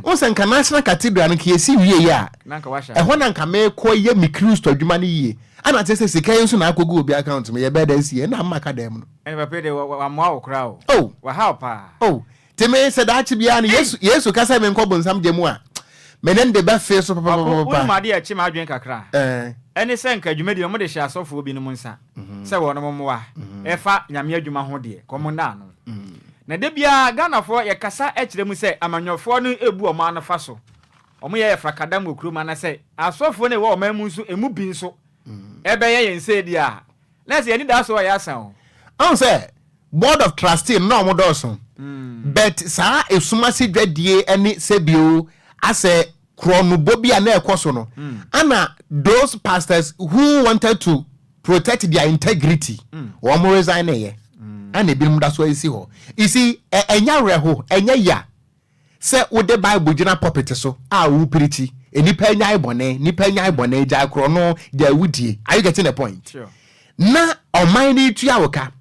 o n sɛ nka National Cathedral no nka yɛsi wie yi a, Na nka wahyɛ. Ɛhɔ na nka mekɔ yɛ me Kristo adwuma no yie, ana kyerɛ sɛ sika yi nso na akɔgu obi account mu, yɛbɛɛ dɛ nsi yɛ na ama ka dɛm no. Ɛne papa yi de wammoa wo koraa o. Oh. Wahaw paa. Oh, nti me sɛ daakye biara no Yesu ka sɛ menkɔ bonsam gya mu a, me ne no de bɛfe so Ɔko wonim papapapa. adeɛ a ɛkye m'adwene kakra ɛne sɛ nka dwumadi no wɔde hyɛ asɔfoɔ binom nsa sɛ wɔnom mmoa ɛfa Nyame adwuma ho deɛ kɔm nna ano. Na da biara Ghanafoɔ yɛkasa kyerɛ mu sɛ amanyɔfoɔ no ɛbu ɔman no fa so, wɔn yɛ yɛ frakadam wɔ kurom, anasɛ asɔfoɔ no ɛwɔ ɔman mu nso ɛmu bi nso ɛbɛyɛ yɛn sɛ deɛ a na sɛ yɛni daa so a yɛasa o. Ɔn sɛ board of trustee no na ɔmo dɔɔso, but saa esumase dwadie ne sɛbio asɛ korɔnobɔ bi a na ɛkɔ so no, ana those pastors who wanted to protect their integrity, wɔn resign yɛ, ana ebinom da so esi hɔ. You see, ɛnyɛ awerɛho, ɛnyɛ ya sɛ wode Bible gyina pulpit so a wopirikyi nipa nyae bɔne, nipa nyae bɔne, gyae korɔno, gyae wudie. Are you getting the point? Sure. Na ɔman no tua wo ka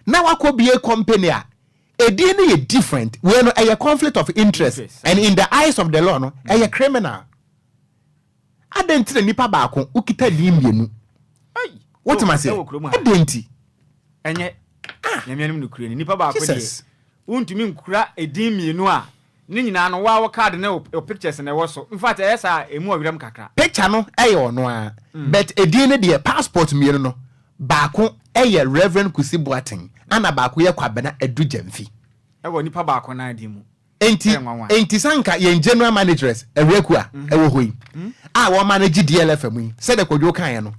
na wakɔ bie company a edin no yɛ different. Wei no ɛyɛ conflict of interest, Interest. and in the eyes of the law no ɛyɛ criminal. Adɛn nti na nipa baako wokita din mmienu? Ai, wotem aseɛ? Ɛwɔ kurom ha. Adɛn nti? Ɛnyɛ Nyame anim nokorɛ ni, nipa baako deɛ Jesus. wontumi nkura edin mmienu a ne nyinaa no waa wo card ne wo pictures na ɛwɔ so. In fact, ɛyɛ saa a, ɛmu ɔwerɛm kakra. Picture no ɛyɛ ɔno a, but edin no deɛ, passport mmienu no, baako ɛyɛ Reverend Kusi Boateng, ana baako yɛ Kwabena Adu Gyamfi. Ɛwɔ nipa baako nan din mu. Enti Ɛyɛ nwanwa. Enti sanka yɛn general managers awuraku a ɛwɔ hɔ yi a wɔn manage DLFM yi, sɛdeɛ Kwadwo kaeɛ no,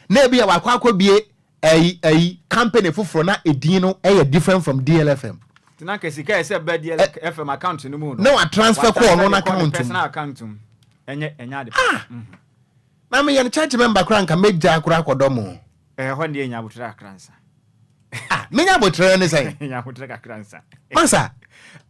na ebi a wakɔ akɔbie ɛyi company foforɔ na edin no ɛyɛ different from DLFM. Nti na nka sika yɛ sɛ bɛ DLFM account no mu no, na wa transfer kɔ ɔno wa transfer de kɔ ne n'account mu. Personal account mu. Ɛnyɛ ade pa. Ah! Na meyɛ no church member koraa nka mɛgyaa koraa akɔdɔ mo. Ɛhɔ deɛ nya abotrɛ kakra nsa. Ah, menya abotrɛ ne sɛn? Nya abotrɛ kakra nsa. Masa.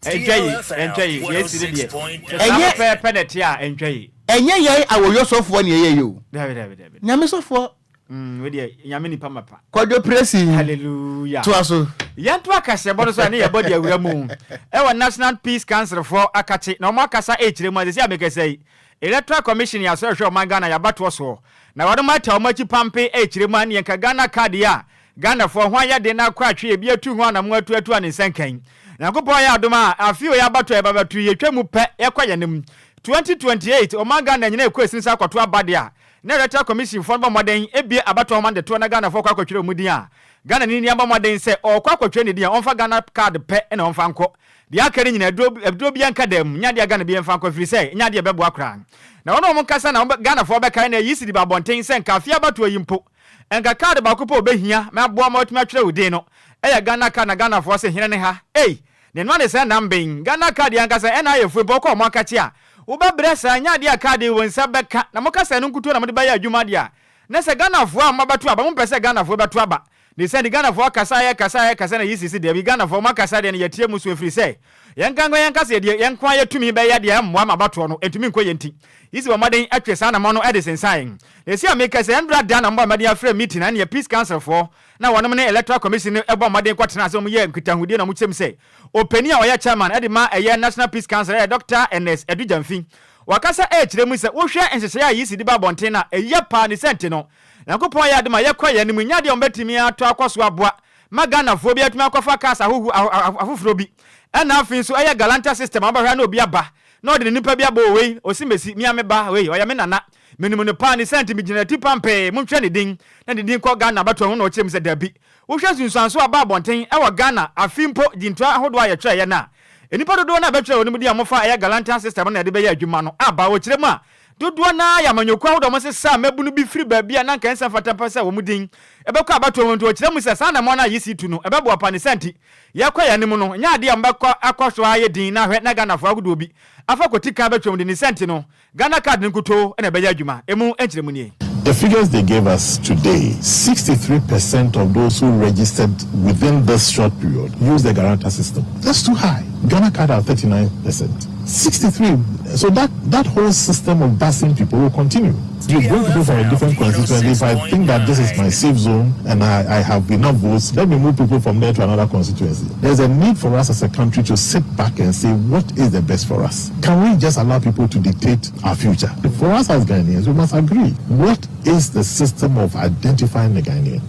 Ɛntwa yi, ɛntwa yi, deɛ esi ne deɛ. Sɛ saa pɛpɛɛpɛ na ɛte a, ɛntwa yi. Ɛnyɛ yɛn awoyɔ sɔfoɔ ne ɛyɛ yi o. Dabi, dabi, dabi. Nyame sɔfoɔ. Mm, wei deɛ Nyame nipa mapa. Kwadwo Presi. Hallelujah. Toa so. Yɛnto akaseɛbɔ no so a ne yɛbɔ de awura mu ɛwɔ National Peace Council foɔ akakye na wɔn akasa ɛrekyerɛ mu a sɛsi a mekasa yi Electoral Commission yɛ asɔre hwɛ ɔman Ghana yɛabatoɔ soɔ na wɔnom ata wɔn akyi pampe ɛrekyerɛ mu a ne yɛnka Ghana card yi a Ghanafoɔ ho ayɛ den na akɔ atwe ebi atu ho anamo atu atu a ne nsa nka yi. Nyankopɔn ayɛ adom a afe wei abatoɔ a yɛba bɛto yi yɛtwa mu pɛ yɛkɔ yɛn anim 2028 ɔman Ghana nyina ɛkɔ esini sɛ akɔto aba deɛ a na Electoral Commission foɔ no bɔ mmɔden bue abatoɔ nwoma no de toɔ na Ghanafoɔ kɔ akɔtwerɛ wɔn din a, Ghanani ni abɔ mmɔden sɛ ɔrekɔ akɔtwerɛ ne din a, ɔmfa Ghana card pɛ na ɔmfa nkɔ. Deɛ aka no nyinaa, aduro, aduro biara nka dan mu, nyɛ adeɛ a Ghana biara mfa nkɔ ɛfiri sɛ, ɛnyɛ adeɛ a ɛbɛboa koraa. Na wɔn a wɔkasa na wɔbɛ, Ghanafoɔ bɛkae na ayi sidi ba abɔnten sɛ nka afeɛ abatoɔ yi mpo, nka card baako pɛ a wɔbɛhia ma aboa ma wɔatumi atwerɛ wo din no, ɛyɛ Ghana card na Ghanafoɔ se hene ne ha, ei! Ne noa ne sɛ nam ben. Ghana card yi ankasa ɛna ayɛ fue mpo wokɔ ɔmo akakye a wobɛbrɛ saa ɛnyɛ adeɛ a card yi wo nsa bɛka na moka sɛ ɛno nkutoo na mode bɛyɛ adwuma deɛ a na sɛ Ghanafoɔ a moabɛto aba mompɛ sɛ Ghanafoɔ bɛto aba ne sɛ nti Ghanafoɔ akasa ayɛ kasa ayɛ kasa na yi sisi dabi Ghanafoɔ moakasa deɛ no yɛtie mo so ɛfiri sɛ yɛn nkanka yɛn kasa yɛdeɛ yɛn nko ara yɛtumi bɛyɛ deɛ ɛmmoa ma abatoɔ no ɛntumi nkɔ yɛn nti yi si bɔ mmɔden ɛtwe saa anamɔn no ɛde sensan na ɛsi a meka sɛ ɛndra da na mobɔ mmɔden afrɛ meeting ɛneɛ peace council foɔ na wɔnom ne Electoral Commission no bɔ mmɔden kɔtenaa ase na wɔyɛɛ nkitahodie na wɔkyerɛ mu sɛ ɔpanin a ɔyɛ Chairman de ma ɛyɛ National Peace Council ɛyɛ Dɔkta Ernest Adu Gyamfi. Wakasa ɛrekyerɛ mu sɛ wohwɛ nhyehyɛeɛ a EC de ba abɔnten no a ɛyɛ paa ne sɛ nti no Nyankopɔn ayɛ adom a yɛkɔ yɛn anim nyɛ adeɛ a wɔbɛtumi atɔ akɔ so aboa ma Ghanafoɔ bi atumi akɔfa cars ahoho afoforɔ bi ɛna afei nso ɛyɛ Galanta system a wobɛhwɛ a na obi aba na ɔde ne nipa bi abɔ wɔ wei ɔsi mesi me a me ba wei ɔyɛ me nana Menim no paa ne saa nti megyina n'ati pampee, montwerɛ ne din na ne din kɔ Ghana abatoɔ ho na ɔkyerɛ mu sɛ dabi. Wohwɛ nsunsuansoɔ a aba abɔnten wɔ Ghana afe mpo gyintoa ahodoɔ a yɛtwerɛeɛ no a, nnipa dodoɔ no a bɛtwerɛ wɔn din a wɔfa ɛyɛ Galantan system no na yɛde bɛyɛ adwuma no aba. Ɔkyerɛ mu a, dodoɔ no ara yɛ amanyɔkuo ahodoɔ a wɔsesaa mmabunu bi firi baabi a na anka ɛnsɛ mfata mpo sɛ wɔn din bɛkɔ abatoɔ mu nti ɔkyerɛ mu sɛ saa anammɔn no a yɛsi tu no ɛbɛboa paa ne saa nti yɛkɔ yɛn anim no nyɛ adeɛ a wɔbɛkɔ akɔ so ara ayɛ din na ahwɛ na Ghanafoɔ ahodoɔ bi afa kɔti kan bɛtwerɛ wɔn din ne saa nti no Ghana card no nkutoo na ɛbɛyɛ adwuma. Emu nkyerɛmu nie. The figures they gave us today, 63% of those who registered within this short period used the Guarantor system. That's too high. Ghana card are 39%. 63. So that, that whole system of busing people will continue. You bring people from a different constituency. If I think that this is my safe zone and I, I have enough votes, let me move people from there to another constituency. There's a need for us as a country to sit back and say, what is the best for us? Can we just allow people to dictate our future? For us as Ghanaians, we must agree. What is the system of identifying the Ghanaian?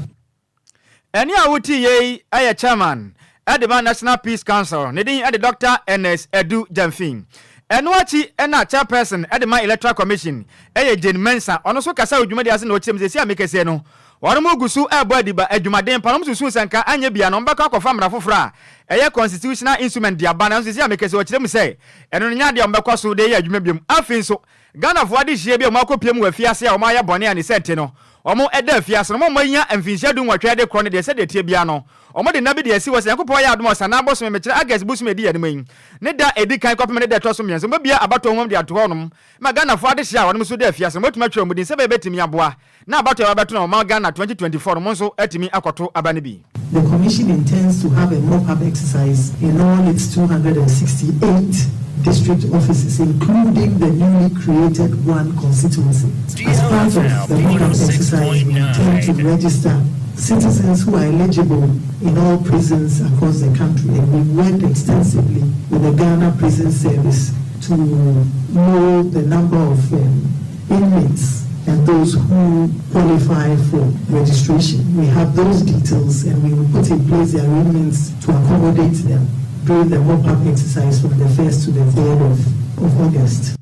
Ɛnne a wotie yi yɛ Chairman de ma National Peace Council, ne din de Dɔkta Ernest Adu Gyamfi. Ɛno akyi na Chairperson de ma Electoral Commission yɛ Jane Mensah, ɔno nso kasa wɔ dwumadi ase na ɔkyerɛ mu sɛ seesei a mekasa yi no, wɔnom gu so rebɔ adiba adwumaden pa na wɔsusuw sɛ nka anyɛ biara no wɔbɛkɔ akɔfa mmara foforo a ɛyɛ Constitutional Instrument de aba nanso seesei a mekasa yi ɔkyerɛ mu sɛ ɛno no nyɛ ade a wɔbɛkɔ so de ayɛ adwuma biom. Afei nso Ghanafoɔ adehyeɛ bi a wɔakɔpue mu wɔ afiase a wɔayɛ bɔne a ne sɛ nti no wɔda afiase no, wɔn a wɔanya mfinhyia dunwɔtwe de korɔ no deɛ sɛdeɛ ɛteɛ biara no wɔde nna bi de asi hɔ sɛ Nyankopɔn ayɛ adom a Ɔsanaa bosome, mekyerɛ August bosome a ɛdi yɛn anim yi, ne da a ɛdi kan kɔpem ne da a ɛtɔ so mmiɛnsa wɔbɛbue abatoɔ nwoma mu de ato hɔnom ma Ghanafoɔ adehyeɛ a wɔnom nso da afiase no wɔatumi atwerɛ wɔn din sɛ ɛbɛyɛ bɛtumi aboa na abatoɔ a ɛbɛto no ɔman Ghana 2024 no mo nso atumi akɔto aba no bi. The Commission intends to have a mop-up exercise in all its 268 district offices, including the newly created one constituency. As part of the mop-up exercise, we intend to register citizens who are eligible in all prisons across the country, and we worked extensively with the Ghana Prison Service to know the number of um, inmates and those who qualify for registration. We have those details and we will put in place the arrangements to accommodate them during the mop-up exercise from the 1st to the 3rd of, of August.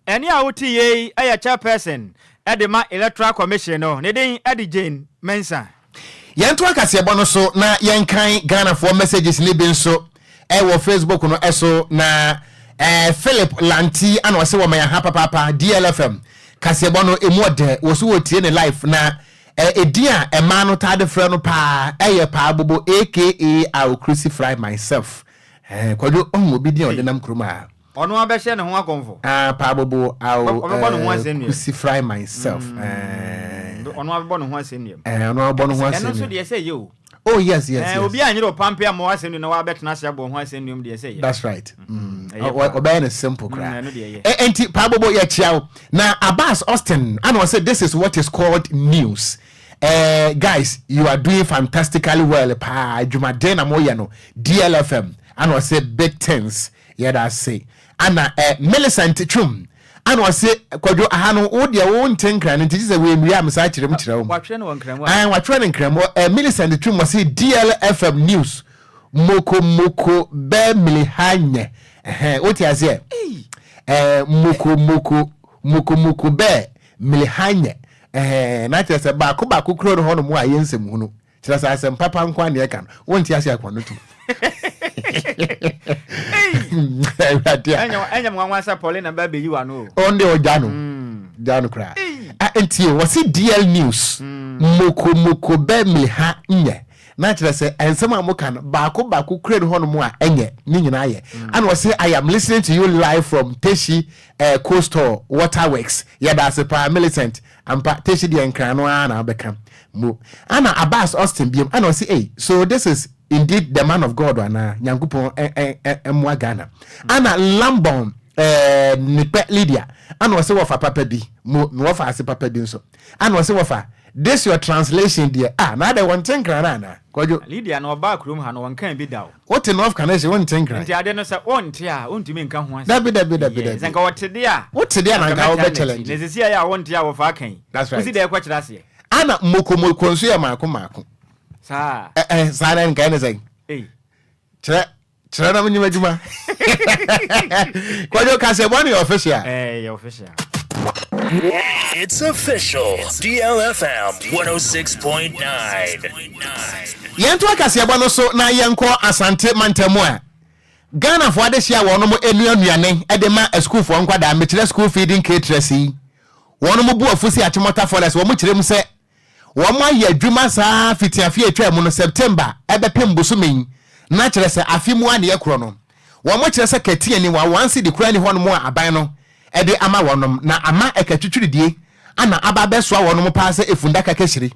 Ɛnne a wote yei yɛ chairperson de ma Electoral Commission no, ne din de Jane Mensah. Yɛnto akaseɛbɔ no so na yɛnkan Ghanafoɔ messages no bi nso ɛwɔ Facebook no ɛso na eh, Philip Lanti ana ɔse wɔ mɛyɛ ha papaapa DLFM kaseɛbɔ no emu ɔdɛ wɔ so wɔtie ne life na eh, edin a ɛmaa no taa de frɛ no paa ɛyɛ paa bobo aka I will crucify myself eh, kwadwo ɔhu obi din a ɔde nam kurom a. Ɔno abɛhyɛ ne ho akɔmfo. Ah, Paabobo, I will Ɔbɛbɔ ne ho asɛnnua. crucify myself. Ɔno abɛbɔ ne ho asɛnnua mu. Ɔno abɛbɔ ne ho asɛnnua. Ɛno nso deɛ sɛ yɛ o. Oh yes, yes, yes. Obi anyere ɔpampe ammɔ w'asɛnnua na wabɛtena ase abɔ ho asɛnnua mu deɛ sɛ yɛ. That's right. Ɔbɛyɛ no simple koraa. Ɛno deɛ yɛ. Enti Paabobo yɛkyia wo. Na Abbas Austin ana ɔsɛ this is what is called news. Eh, guys, you are doing fantastically well paa. Adwumaden na moyɛ no. DLFM ana ɔsɛ big things. Yɛda ase. Ana eh, Millicent Twum ana ɔse Kwadwo aha no wo deɛ wo nte nkran no nti gye sɛ wei a mesaa kyerɛ mu kyerɛ wo. Watwerɛ no wɔ nkran mu a. Watwerɛ no nkran mu. Eh, Millicent Twum ɔse DLFM News moko moko bɛ miliha nyɛ. Ɛhɛn, wote aseɛ? Eh, moko moko moko moko bɛ miliha nyɛ. Ɛhɛn, na kyerɛ sɛ baako baako kuro no hɔ nom a ɛyɛ nsɛm hunu. Kyerɛ sɛ asɛm papa nko a na ɛka no, wonte ase akwa no tu. Awurade a. Ɛnyɛ nwanwa sɛ Paulina ba bɛyi wa no o. Ɔn deɛ ɔgya no. Gya no koraa. Nti wɔsi DL News moko moko bɛ mliha nyɛ. Na kyerɛ sɛ nsɛm a moka no baako baako kura no hɔnom a ɛnyɛ ne nyinaa yɛ. Ana wɔsi I am listening to you live from Teshi eh, Coastal Waterworks. Yɛda ase paa Millicent. Ampa, Teshi deɛ nkran no ara na wobɛka. Mo. Ana Abbas Austin biom, ana ɔse ei, so this is indeed the man of God anaa? Nyankopɔn mmoa Ghana. Ana Lambon eh, Nikpɛ Lydia, ana ɔse wɔfa papa bi, mo, me wɔfa ase papa bi nso. Ana ɔse wɔfa, this your translation deɛ, ah, na adɛ wɔnte nkran no anaa? Kwadwo. Lydia no ɔbaa kurom ha no ɔnkaa bi da o. Wote North Kaneshie wonte nkran. Nti ade no sɛ wonte a wontumi nka ho asɛm. Dabi dabi dabi dabi. Sɛ nka wɔte deɛ a. Wote deɛ a na nka wobɛ challenge. Na sisi ayɛ a wonte a wɔfa aka yi. That's right. Wosi dɛ ɛkɔ kyerɛ aseɛ. Ana moko moko nso yɛ maako maako. Saa. Ɛ ɛ saa na nka ɛne sɛn. Ei. Kyerɛ kyerɛ na menyim adwuma. Kwadwo kasɛbɔ no yɛ official. Ɛɛ yɛ official. It's official. DLFM 106.9. Yɛntoa kaseɛbɔ no so na yɛnkɔ Asante mantam mu a Ghanafoɔ adehyeɛ a wɔnom nua nnuane de ma asukuufoɔ nkwadaa, mekyerɛ school feeding caterers yi, wɔnom bu afu si Achimota Forest, wɔn kyerɛ mu sɛ wɔn ayɛ adwuma saa fiti afe a ɛtwaa mu no September ɛbɛpem bosome yi, na kyerɛ sɛ afe mu a ne yɛkorɔ no, wɔn kyerɛ sɛ kɛteɛ ni wa one cedi koraa ni hɔnom a aban no de ama wɔnom, na ama ɛkatwitwiridie ana aba abɛsoa wɔnom paa sɛ efundaka kɛhyire.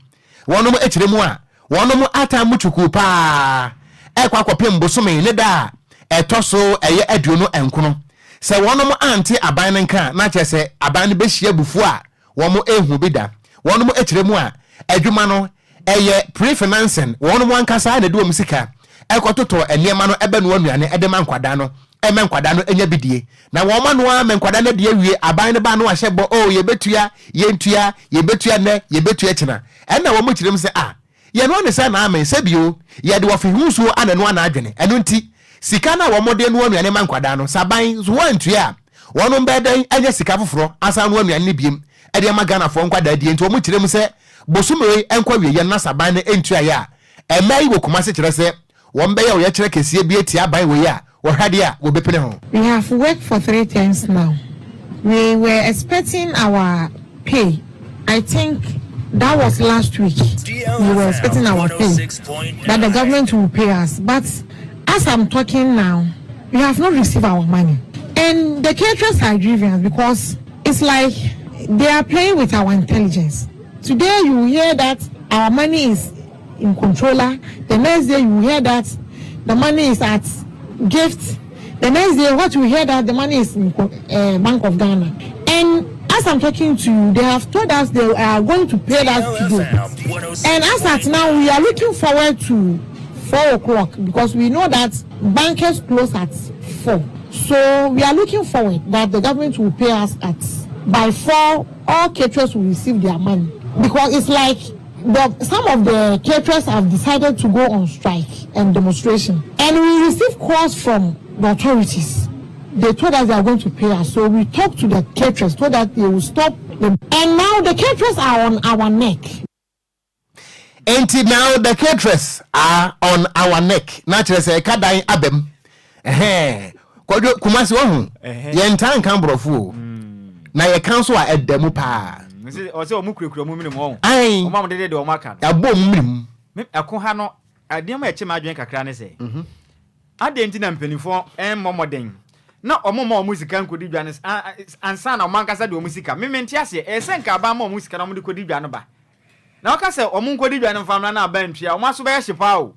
Wɔnom kyerɛ mu a, wɔnom ataa mu kyukuu paa ɛkɔ akɔpem bosome ne da a ɛtɔ so ɛyɛ aduonu nkono. Sɛ wɔnom ante aban no nka a, na kyerɛ sɛ aban no bɛhyia abufuo a wɔn nhu bi da. Wɔnom kyerɛ mu a, adwuma no ɛyɛ pre-financing, wɔnom ankasa na ɛde wɔn sika ɛkɔtotɔ nneɛma no ɛbɛnoa nnuane ɛde ma nkwadaa no, ɛma nkwadaa no nya bi die. Na wɔn ano ara ma nkwadaa no adi awie, aban no ba no ahyɛ bɔ, oh yɛbɛtua, yɛntua, yɛbɛtua nnɛ, yɛbɛtua kyena. Ɛnna wɔn kyerɛ mu sɛ, ah, yɛnoa ne sɛ na amen, sɛ bio, yɛde ɔfe ho nsuo ana ɛnoa n'adwene. Ɛno nti, sika no a wɔde noa nnuane ma nkwadaa no, sɛ aban nso wɔantua a, wɔnom bɛyɛ dɛn anya sika foforɔ asan anoa nnuane no biem de ama Ghanafoɔ nkwadaa die. Nti wɔn kyerɛ mu sɛ, bosome wei nkɔ awieɛ no na sɛ aban no ntuaeɛ a, mmaa yi wɔ Kumasi kyerɛ sɛ Wɔbɛyɛ ɔyɛkyerɛ kɛseɛ bi atia aban wei a wɔhwɛ adeɛ a wɔbɛpene ho. We have worked for three terms now we were expecting our pay I think that was last week we were expecting our pay that the government will pay us but as I'm talking now we have not received our money and the caterers are grieving because it's like they are playing with our intelligence today you hear that our money is in controller the next day you hear that the money is at gift the next day what you hear that the money is in uh, Bank of Ghana and as I'm talking to you they have told us they are going to pay us today and as at now we are looking forward to 4 o'clock because we know that bankers close at 4 so we are looking forward that the government will pay us at by 4 all caterers will receive their money because it's like the, some of the caterers have decided to go on strike and demonstration and we receive calls from the authorities they told us they are going to pay us so we talked to the caterers so that they will stop them and now the caterers are on our neck Enti now the caterers are on our neck na kyerɛ sɛ ɛka dan abam ɛhɛn kwadwo kumasi wahu yɛn ntaa nka borɔfo o na yɛka nso a ɛda mu paa. Ɔsɛ ɔmo kurakura ɔmo mene mu ɔho Ayi ɔmo a mo dede deɛ ɔmo aka no yɛabɔ ɔmo mene mu. Ɛko ha no nneɛma a ɛkye m'adwene kakra ne sɛ adɛn nti na mpanimfoɔ mmɔ mmɔden. na wɔn mma wɔn sika nkɔdi dwa no ansa na wɔn ankasa de wɔn sika. Me mente aseɛ. Ɛyɛ sɛ nka aban ma wɔn sika na wɔde kɔdi dwa no ba. Na wɔka sɛ wɔn nkɔdi dwa no mfa mmra na aban ntua a, wɔn aso bɛyɛ hye paa o.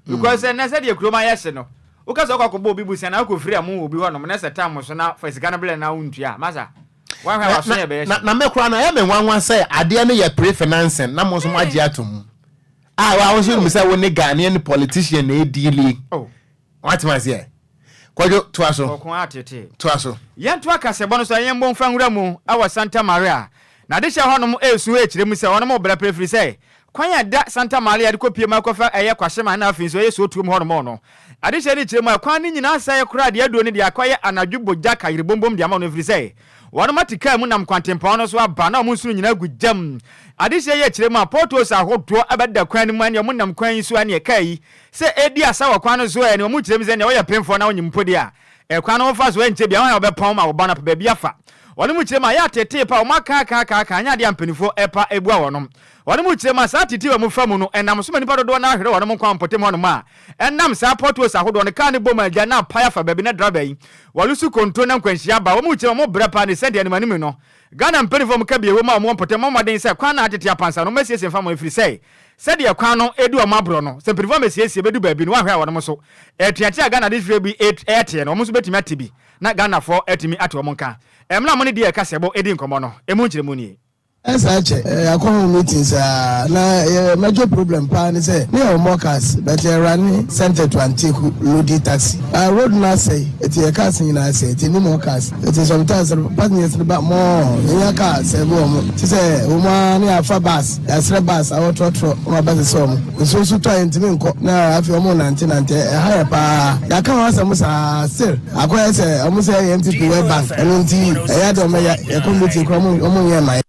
Because ɛnnɛ sɛdeɛ kurom ayɛ hye no, woka sɛ wokɔ akɔbɔ obi bosea na wokɔfiri ɛmo wɔ obi hɔnom na sɛ tam so na fa sika no brɛ no na wontua a, masa, woanhwɛ a w'aso yɛ bɛyɛ hye. Na me koraa no, ɛyɛ me nwanwa sɛ adeɛ no yɛ pre-financing na mo nso moagye ato mu. A wo nso nim sɛ wo ne Ghanaian politician na ɛdiili. Oh. Wate aseɛ? Kwadwo, toa so. Ɔko ara tetee. Toa so. Yɛntoa kaseɛbɔ no so a yɛmmɔ mfa nwura mu wɔ Santa Maria. Na adehyɛ hɔnom resu rekyerɛ mu sɛ wɔnom rebrɛ pere ɛfiri sɛ kwan a ɛda Santa Maria de kɔpue mu akɔfa ɛyɛ Kwashieman na afei nso ɛyɛ Suotuom hɔnom no. Adehyɛ no rekyerɛ mu a kwan no nyinaa asɛe koraa deɛ aduro no deɛ akɔyɛ anadwo bogya kayerebombom de ama wɔn ɛfiri sɛ wɔnom ate kaa mu nam kwantempɔn no so aba na wɔn nsono nyinaa gu gya mu. Adehyɛ yi rekyerɛ mu a potholes ahodoɔ ɛbɛdeda kwan no mu ɛne wɔn nam kwan yi so ɛne kaa yi Sɛ edi asa wɔ kwan no so ɛ, nea wɔkyerɛ mu sɛ nea ɔyɛ pemfoɔ na onyim mpo deɛ a, ɛkwan no wofa so ɛnkyɛ biara hwan a wɔbɛpɔn ma wo ba no apɛ baabi afa. Wɔn mu kyerɛ mu a, ɛyɛ ateetee pa a wɔn aka aka aka aka anyɛ adeɛ a mpanimfoɔ ɛpa ɛbua wɔnom. Wɔn mu kyerɛ mu a, saa ateetee a wɔfa mu no ɛnam so ma nnipa dodoɔ no ara hwere wɔnom nkwa wɔ mpɔtam hɔnom a ɛnam saa potholes ahodoɔ no kaa no bom a agya na apae afa baabi na driver yi wɔlusu konto na nkwanhyia aba. Wɔn mu kyerɛ mu a, wɔbrɛ paa ne sɛdeɛ animanim no Ghana mpanimfoɔ a wɔka bi ɛwom a wɔwɔ mpɔtam mmɔ mmɔden sɛ kwan no a atete apansa no wɔmmɛsiesie mfa ma ɛfiri sɛ Sɛdeɛ kwan no redi wɔn aborɔ no, sɛ mpanimfoɔ ammɛsiesie bɛdu baabi no, woanhwɛ a wɔnom nso, atuateɛ a Ghana adehyeɛ bi reteɛ no, wɔn nso bɛtumi ate bi na Ghanafoɔ atumi ate wɔn nka. Mmerɛ a mo ne DL Kaseɛbɔ redi nkɔmmɔ no, ɛmu nkyerɛmu nie. Ɛnsa kyɛ yɛakɔ ho meetings a na yɛ major problem paa ne sɛ ne yɛwɔ more cars but yɛ runne center to Anteku loadi taxi ah road no asɛe ɛti yɛ cars nyinaa asɛe ɛti yɛnni more cars ɛti sometimes no passengers no ba more yɛnya car serve wɔn te sɛ wɔn ara ne yɛafa bus Yɛasrɛ bus a wɔtrɔtrɔ ma bɛsesa wɔn. Nsuo nso tɔ a yɛntumi nkɔ na afei wɔn nante nante ɛha yɛ paa. Yɛaka ho asɛm saa still akɔyɛ sɛ wɔn sɛ yɛ NPP World Bank ɛno nti ɛyɛ adeɛ wɔn yɛ yɛkɔ meeting koraa wɔn wɔn nyɛ mma yɛn.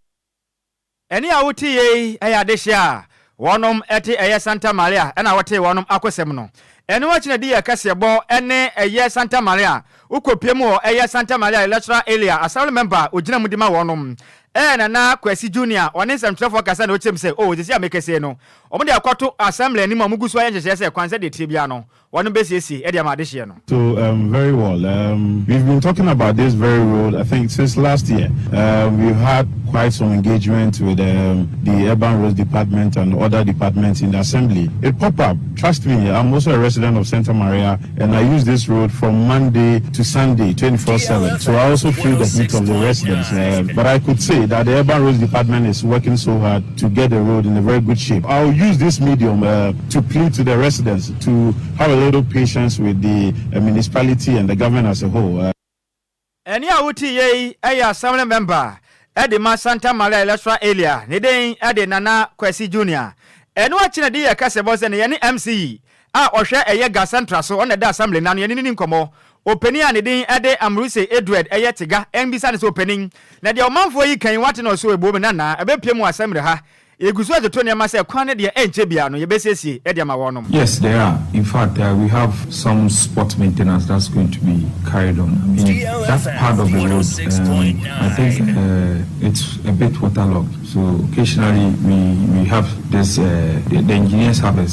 Ɛnne a wote yei yɛ adehyeɛ a wɔnom te ɛyɛ Santa Maria na wɔtee wɔnom akosɛm no. Ɛno akyi na diiɛ kɛseɛbɔ ne ɛyɛ Santa Maria wokɔpie mu wɔ ɛyɛ Santa Maria Electoral Area Assembly Member a ɔgyina mu de ma wɔnom Ɛɛ Nana Kwasi Junior ɔne nsɛmtwerɛfoɔ kasa na ɔkyerɛ mu sɛ oh seesei a mekasa yi no wɔn de akɔto Assembly anim a wɔgu so ayɛ nhyehyɛeɛ sɛ kwan sɛdeɛ ɛteɛ biara no wɔnom bɛsiesie de ama adehyeɛ no. So um, very well. Um, we've been talking about this very road, I think, since last year. Um, we've had quite some engagement with um, the Urban Roads Department and other departments in the Assembly. It popped up. Trust me, I'm also a resident of Santa Maria, and I use this road from Monday to Sunday, 24 7. So I also feel the heat of the residents. Uh, but I could say that the Urban Roads Department is working so hard to get the road in a very good shape. I'll use this medium uh, to plead to the residents to have a little patience with the uh, municipality and the government as a whole. Uh, Ɛnne a wote yei yɛ Assembly Member de ma Santa Maria Electoral Area, ne din de Nana Kwasi Junior. Ɛno akyi na Diya ka sɛ bɔ sɛ ne yɛne MC a ɔhwɛ ɛyɛ Ga Central so, ɔno na ɛda Assembly no ano, yɛne no ni nkɔmmɔ. Ɔpanin a ne din de Amruse Edward ɛyɛ Tega mbisa no sɛ ɔpanin, na deɛ ɔmanfoɔ yi ka yi wate na ɔsɛ ɔbuo me nana, ɛbɛpue mu wɔ Assembly ha Yɛgu so retoto nneɛma sɛ kwan no deɛ ɛnkyɛ biara no yɛbɛsiesie de ama wɔnom. Yes, there are. In fact, uh, we have some spot maintenance that's going to be carried on. I mean, that part of the road, um, I think uh, it's a bit waterlogged. So occasionally we, we have this, uh, the, the engineers have a,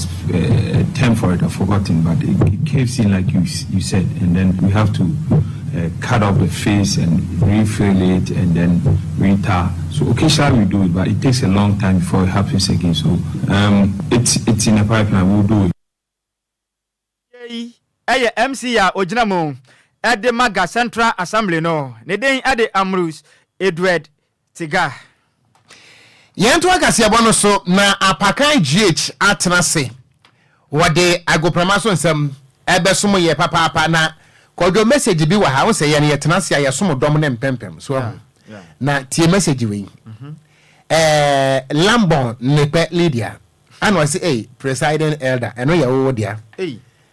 a term for it, I've forgotten, but it, it caves in like you, you said, and then we have to uh, cut off the face and refill it and then retar. So occasionally we do it, but it takes a long time before it happens again. So um, it's it's in the pipeline. We'll do it. Yei yɛ MC a ɔgyina mu de ma Ga Central Assembly no. Ne din de Ambrose Edward Tsiga. Yɛntoa kaseɛbɔ no so na Apakan GH atena ase. Wɔde agoprama so nsɛm ɛbɛsom yɛ papaapa na Kwadwo message bi wɔ ha, wo sɛ yɛn yɛtena ase a yɛsom dɔm no mpɛmpɛm so ahu. Na tie message wei. Ɛɛ Lambon Nekpɛ Lydia ana ɔse ei presiding elder ɛno yɛ wo dea.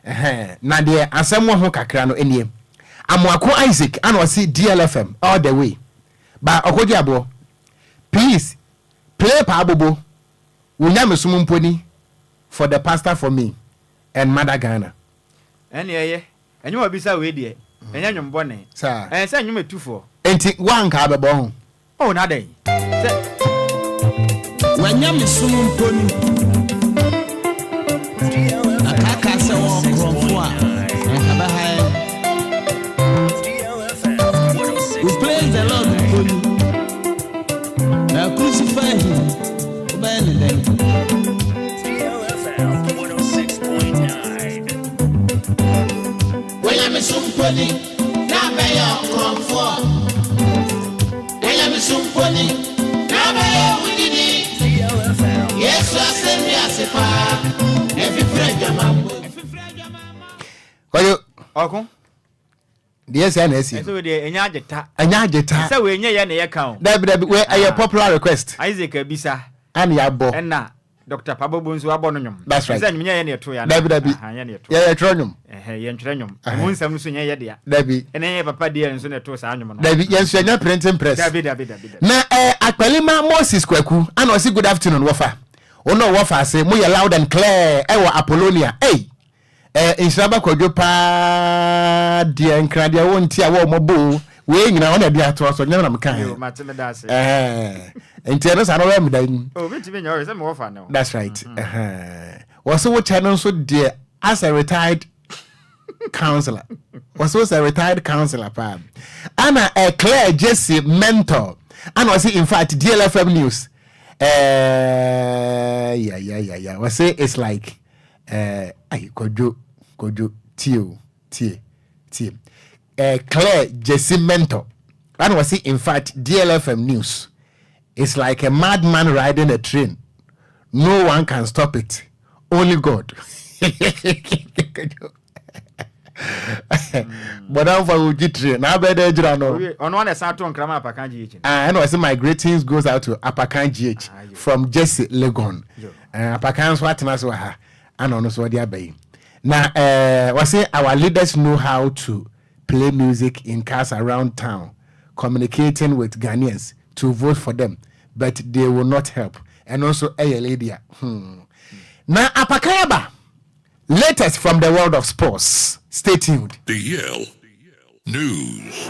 Ɛhɛn na deɛ asɛm wɔ ho kakra no nie. Amoako Isaac ana ɔse DLFM all the way. Ba ɔkɔgye aboɔ. Please play paa bobo wo nyamesom mpo ni for the pastor for me and mother Ghana. Ɛnneɛ ɛyɛ. Ɛnwom a wabisa wei deɛ, ɛnyɛ nnwom bɔne. Saa. Ɛyɛ sɛ nnwom atufoɔ. Enti woanka abɛbɔ ho? Oh, na adɛn? Sɛ. W'anyamesom mpo ni. Na kaakaa sɛ wɔwɔ korɔmfo a, ɛbɛha yɛn. ɔkorɔmfoɔ, Onyamesumpɔni, na ɔbɛyɛ wudini. Yesu asɛm wiase paa, ɛfifiri adwamammɔ. Kwadwo. Ɔko. Deɛ ɛsɛ na ɛsi. Ɛsɛ deɛ ɛnyɛ agyeta. Ɛnyɛ agyeta. Sɛ wei nyɛ yɛ na yɛ ka o. Dabi dabi wei ɛyɛ ah. popular request. Isaac abisa. Ɛna yabɔ. Ɛna Dr. Pabobo nso abɔ no nwom. That's right. Sɛ nwom nyɛ yɛ na yɛto ya. Dabi dabi. Yɛ yɛ twerɛ nwom. Ɛhɛ yɛ ntwerɛ nwom. Ɛmu nsɛm nso nyɛ yɛ dea. Dabi. Ɛna yɛ papa deɛ nso na ɛto saa nwom no. Dabi yɛn nso yɛnyɛ printing press. Dabi dabi dabi. Na ɛɛ Akpalima Moses Kwaku ana ɔsi good afternoon wɔfa. Wɔn a wɔfa ase mo yɛ loud and clear ɛwɔ Apollonia. Ei. Eh, nhyira ba kwadwo paa deɛ nkra deɛ wo nti a wɔ ɔmɔbɔ o wei nyina ɔna ɛde atoa so nyɛ na meka ɛ eh, nti ɛno saa no ɔyɛ meda yi oh, that's right mm-hmm. wɔ se wokyɛ no nso deɛ as a retired counselor wɔ se wo sɛ retired counselor paa ana eh, Claire Jesse mentor ana ɔse in fact DLFM news eh, yeah, yeah, yeah, yeah. wɔ se it's like Eh, ay, Kwadwo, Kwadwo, tie o, tie, tie. Eh, Claire Jesse Mentor. And was in fact, DLFM News is like a madman riding a train. No one can stop it. Only God. bɔdamfo a wogye tire na abɛɛ dɛ agyina no ɔno ana ɛsan to nkrama apakan gh ah ɛna ɔsɛ my greetings goes out to apakan gh ah, from jesse legon uh, apakan nso atena so wɔ ha ana ɔno nso ɔde aba yi na ɛɛ eh, wɔsɛ our leaders know how to play music in cars around town communicating with ghanaians to vote for them but they will not help ɛno nso ɛyɛ lady a hmm. na apakan aba Latest from the world of sports. Stay tuned. The Yale News.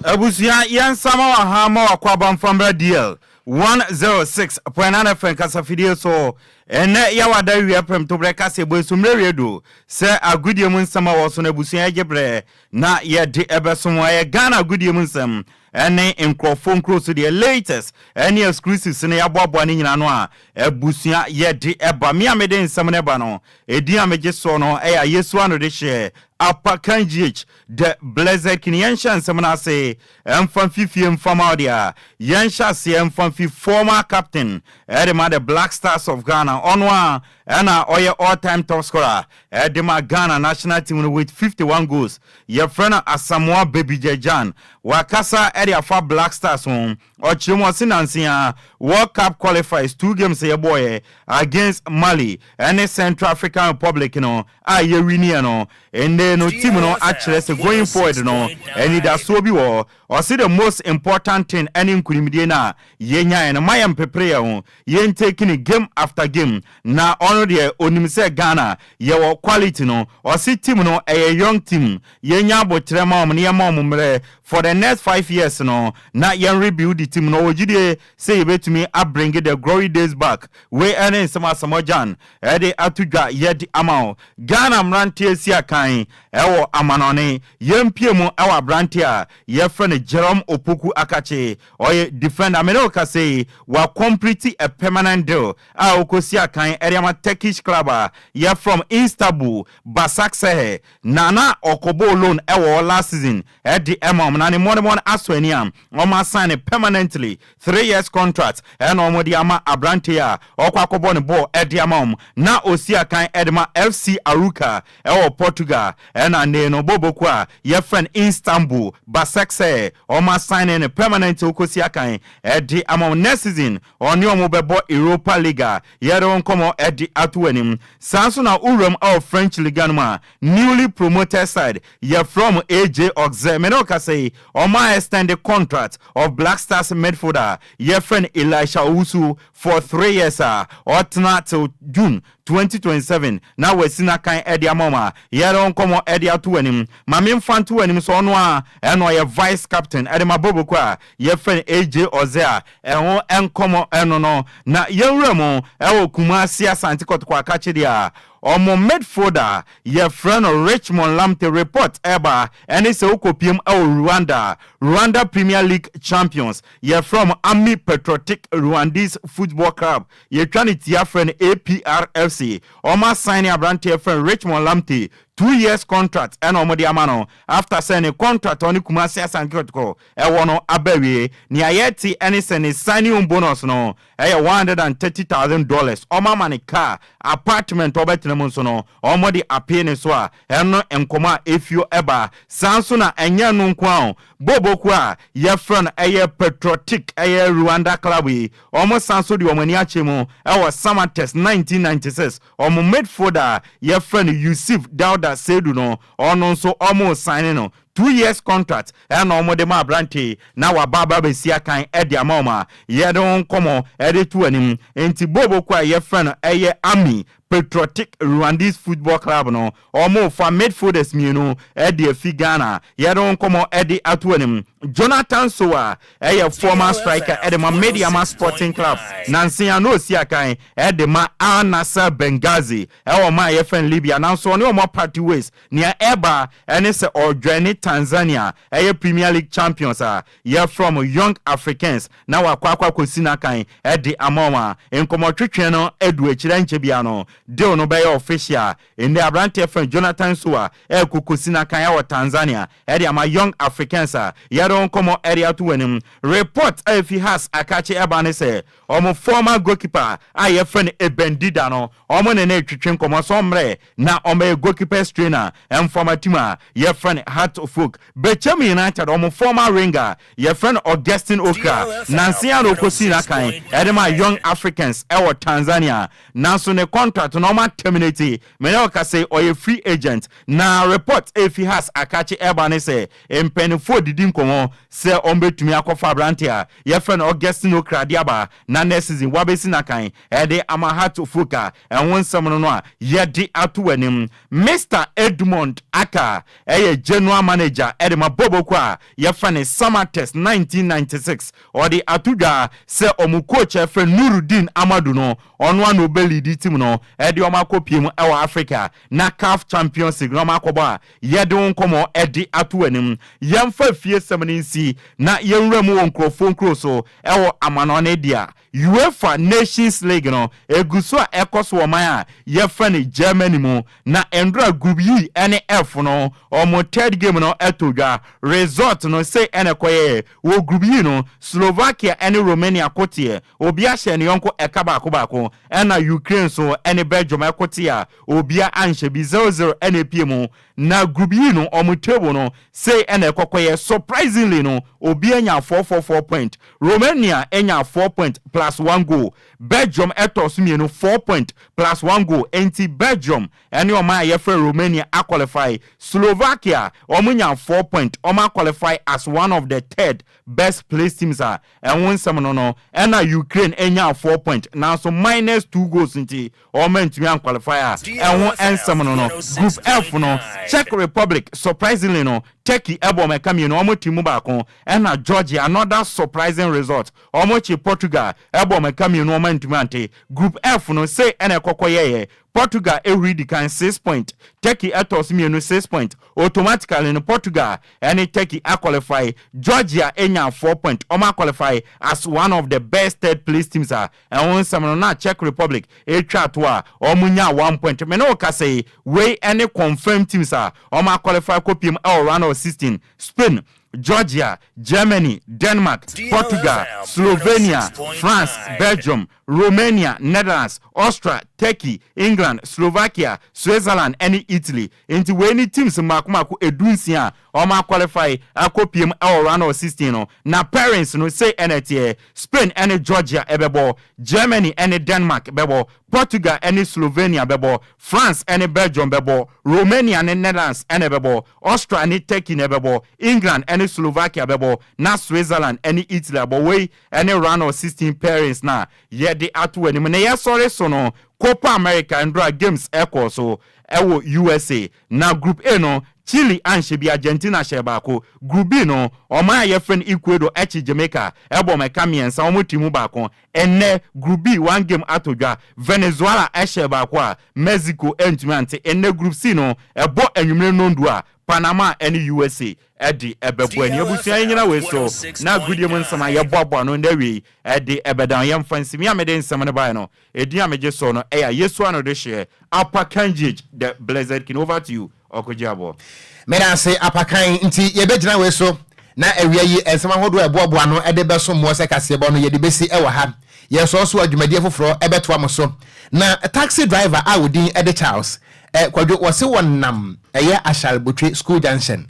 Abusua yɛnsa ma waha ma wakɔ abamfra mmra DL 106.9 FM kasafidie so Ɛnnɛ Yawada awia prɛmtoberɛ kaseɛbɔ yi so mmerɛ wie du sɛ agodie mu nsɛm a ɛwɔ so no abusua yɛgye berɛ na yɛde ɛbɛso mo. Ɛyɛ Ghana agodie mu nsɛm ɛne nkorɔfoɔ nkuro so deɛ latest ɛne exclusives no yɛaboaboa ne nyinaa ano a abusua yɛde ɛba. Me a mede nsɛm no ɛba no edin a megye soɔ no ɛyɛ Ayesu Anodehyeɛ Apakan GH The Blessed King. Yɛnhyɛ nsɛm no ase Ɛmfa mfi fie mfa ma wo deɛ a, yɛnhyɛ aseɛ mfa mfi former captain de ma the Black Stars of Ghana, ɔno a ɛna ɔyɛ all time top scorer de ma Ghana national team no with 51 goals, yɛfrɛ no Asamoah Baby Gyan. Wakasa de afa Black Stars ho, ɔkyerɛ mu ɔse nansa yi ara World Cup qualifies two games yɛbɔɔyɛ against Mali ne Central African Republic no a yɛwiniɛ no, Nnɛ no team no akyerɛ sɛ going forward no anidasoɔ bi wɔ hɔ. Ɔse the most important thing ɛne nkunimdie no a yɛnyaeɛ no, mma yɛmpepere yɛn ho, yɛn take no game after game. Na ɔno deɛ ɔnim sɛ Ghana yɛwɔ quality no. Ɔse team no ɛyɛ young team, yɛnya aboterɛ ma wɔn na yɛma wɔn mmerɛ for the next 5 years no na yɛn rebuild team no. Ɔwɔ gyidie sɛ yɛbɛtumi a bring the glory days back. Wei ɛne nsɛm a Asamoah Gyan de ato dwa yɛde ama wo. Ghana mmeranteɛ si akan wɔ amanɔne. Yɛmpue mu wɔ aberanteɛ a yɛfrɛ no Jerome Opoku Akakye. Ɔyɛ defender. Me ne wo kasa yi, wa complete a permanent deal a ɔkɔsi akan de ama Turkish club a yɛfrɛ wɔn Istanbul Basaksehir. Na na ɔkɔbɔɔ loan wɔ hɔ last season de ma wɔn. Na ne mmɔdemmɔ no asɔ ani a wɔasign no permanently. 3 years contract ɛna wɔn de ama aberante a ɔkɔ akɔbɔ ne bɔɔl de ama wɔn. Na ɔsi akan de ma FC Arouca ɛwɔ Portugal, ɛna ne no bɔbɔku a yɛfrɛ no Istanbul Basaksehir wɔn asign no permanent, ɔkɔsi akan de ama wɔn. Next season ɔne wɔn bɛbɔ Europa League a yɛde wɔn nkɔmɔ de ato anim. Saa nso na wuram ɛwɔ French Ligue no mu a newly promoted side yɛfrɛ wɔn AJ Auxerre, mene ɔkasa yi wɔn a extend the contract of Black Stars midfielder yɛfrɛ no Elisha Owusu for 3 years a ɔtena till June 2027 na wasi n'akan de ama wɔn a yɛde wɔn nkɔmɔ de ato anim. Maame nfa nto anim sɛ ɔno a ɛna ɔyɛ vice captain ɛde ma boboko a yɛfrɛ no AJ Auxerre a ɛho nkɔmɔ ɛno no. Na yɛnwura mu ɛwɔ Kumasi Asante Kɔtɔkɔ akakye deɛ a. Ɔmo midfielder yɛfrɛ no Richmond Lamptey, report ɛba ɛne sɛ wokɔpiem ɛwɔ Rwanda, Rwanda Premier League champions, yɛfrɛ mo Army Patriotic Rwandese Football Club, yɛtwa ne tia frɛ no APRFC. Ɔmo asan ne aberanteɛ frɛ no Richmond Lamptey, 2 years contract ɛna ɔmo de ama no after sɛ ne contract ɔne Kumasi Asante Kotoko ɛwɔ no aba wie. Nea yɛte ɛne sɛ ne signing bonus no ɛyɛ $130,000. Ɔmo ama ne car, apartment ɔbɛtena mu nso no ɔmo de apee ne so a ɛno nkɔmɔ a efio ɛba saa nso. Na ɛnyɛ no nko a, boboku a yɛfrɛ no ɛyɛ Patriotic ɛyɛ Rwanda club yi, ɔmo san so de wɔn ani akyɛ mu ɛwɔ Samartex 1996 ɔmo midfielder yɛfrɛ no Yusuf Dauda Seidu no. Ɔno nso ɔmo sign no 2 years contract ɛna ɔmo de ma aberante na waba aba bɛsi akan ɛde ama ɔmo a yɛde ho nkɔmɔ ɛde to anim. Nti boboku a yɛfrɛ no ɛyɛ Army Patriotic Rwandese Football Club no, ɔmo fa midfielders mmienu ɛde afi Ghana, yɛde ho nkɔmɔ ɛde ato anim. Jonathan Sowa ɛyɛ former striker ɛde ma Medeama Sporting Club, nansia na osi akan ɛde ma Al Nasser Benghazi ɛwɔ ma a yɛfrɛ no Libya, nanso ɔne ɔmo part ways. Nea ɛba ɛne sɛ ɔdwɛne Tanzania ɛyɛ Premier League champions a yɛfrɛ mo Young Africans na wakɔ akɔsi n'akan ɛde ama wɔn a nkɔmɔtwitwe no edu akyirɛ nkyɛ bia no deal no bɛyɛ official. Ndɛ aberanteɛ fɛn Jonathan Sowa ɛkɔ kɔsi n'akan ɛwɔ Tanzania ɛde ama Young Africans a yɛde nkɔmɔ ɛde ato wɔn anim. Report a efi Hearts akakye ɛba ne sɛ ɔmo former goalkeeper a yɛfrɛ no Ebendida no, ɔmo ne ne twitwe nkɔmɔ sɛ ɔmmerɛ na ɔmo yɛ goalkeepers trainer ɛnfɔma team a yɛfrɛ no Hearts of Oak. Bechem United ɔmo former winger yɛfrɛ no Augustine Okra, nansi a na okosi n'akan ɛde ma Young Africans ɛwɔ Tanzania, nanso ne contract no ɔmo terminate. Mene ɔka sɛ ɔyɛ free agent. Na report efi Hearts akakye ɛba ne sɛ mpanyinfoɔ didi nkɔmɔ sɛ ɔmo betumi akɔfa aberante a yɛfrɛ no Augustine Okra de aba na next season wabɛsi n'akan ɛde ama Hearts of Oak a ɛho nsɛm no a yɛde ato anim. Mr Edmond Aka ɛyɛ general manager ɛde ma boboko a yɛfrɛ no Samartex 1996. Ɔde ato dwa sɛ ɔmo coach ɛfrɛ Nurudin Amadu no, ɔno ano ɔbɛlead team no ɛde ɔmo akɔ pie mu ɛwɔ Africa na CAF Champions League na ɔmo akɔbɔ a yɛde wɔn nkɔmɔ ɛde ato anim. Yɛmfa fie sɛm no nsi na yɛnwura mu wɔ nkurɔfoɔ nkuro so ɛwɔ amanɔne deɛ. UEFA Nations League no egu so a ɛkɔ so wɔ man a yɛfrɛ no Germany mu. Na ndora Group E ɛne F no ɔmo third game no ɛto dwa. Result no sei ɛna ɛkɔyɛ wɔ Group E no, Slovakia ɛne Romania koteɛ, obi ahyɛ ne yɔnko ɛka baako baako, ɛna Ukraine so ɛne Belgium ɛkote a obia anhyɛ bi, 0-0 ɛna epie mu. Na Group E no ɔmo table no sei ɛna ɛkɔkɔyɛ. Surprisingly no, obi anya 4 4 4 point. Romania anya 4 point plus one goal. Belgium ɛtɔ so mmienu, 4 point plus one goal. Nti Belgium ɛne ɔmo a yɛfrɛ Romania aqualify. Slovakia ɔmo nya 4 point, ɔmo aqualify as one of the third best placed teams a ɛho nsɛm no. Ɛna Ukraine anya 4 point nanso minus two goals nti ɔmo ntumi anqualify a ɛho nsɛm no. Group F no, Czech Republic, surprisingly no, Turkey ɛbɔ ɔmo ɛka mmienu, ɔmo ti mu baako. Ɛna Georgia, another surprising result, ɔmo kyi Portugal ɛbɔ ɔmo ɛka mmienu, ɔmo ntumi ante. Group F no sei ɛna ɛkɔkɔ yɛyɛ. Portugal ehuri di kan, 6 point. Turkey ɛtɔ so mmienu, 6 point. Automatically no, Portugal ɛne Turkey aqualify. Georgia enya 4 point, ɔmo aqualify as one of the best third place teams a ɛho nsɛm no. Na Czech Republic etwa ato a ɔmo nya 1 point. Mɛ ne kasa yi, wei ɛne confirm teams a ɔmo aqualify kɔpiem ɛwɔ round of 16: Spain, Georgia, Germany, Denmark, Portugal, Slovenia, France, Belgium, Romania, Netherlands, Austria, Turkey, England, Slovakia, Switzerland ɛne Italy. Nti wei ne teams mmaako mmaako 16 a wɔn aqualify akɔpiem ɛwɔ round of 16 no. Na pairings no sei ɛna ɛteɛ: Spain ɛne Georgia ɛbɛbɔ, Germany ɛne Denmark bɛbɔ, Portugal ɛne Slovenia bɛbɔ, France ɛne Belgium bɛbɔ, Romania ne Netherlands ɛna ɛbɛbɔ, Austria ne Turkey na ɛbɛbɔ, England ɛne ne Slovakia bɛbɔ na Switzerland ne Italy abɔ. Wei ne round of 16 pairings na yɛde ato anim. Na yɛsɔre so no, Copa America ndora games ɛkɔɔ so ɛwɔ USA. Na Group A no, Chile anhyɛ bi, Argentina hyɛ baako. Group B no, ɔman a yɛfrɛ no Ecuador ɛkyi Jamaica ɛbɔ mɛka 3, wɔn ti mu baako. Ɛnɛ Group B, one game ato dwa, Venezuela ɛhyɛ baako a Mexico ɛntumi ante. Ɛnɛ Group C no, ɛbɔ anwummerɛ nondu a Panama ɛne USA ɛde ɛbɛbɔ ani. Abusua, yi nyina wei so na agudie mu nsɛm a yɛboaboa no ndɛ wei ɛde ɛbɛdan yɛmfa nsɛm a mede nsɛm no baeɛ no. Ɛdin a megye so no ɛyɛ Yesu ano de hyeɛ Apakangyage, the Blessed King. Over to you, Ɔkɔgye Aboɔ. Meda ase, Apakan. Nti yɛbɛgyina wei so na awia yi nsɛm ahodoɔ a ɛboaboa no de bɛso mmoɔ sɛ kaseɛbɔ no yɛde bɛsi wɔ ha. Yɛsɔɔ so adwumadie foforɔ ɛbɛtoa mo so. Na taxi driver a odin de Charles Kwadwo, wɔse wɔnam ɛyɛ Ashar Botwe School Junction.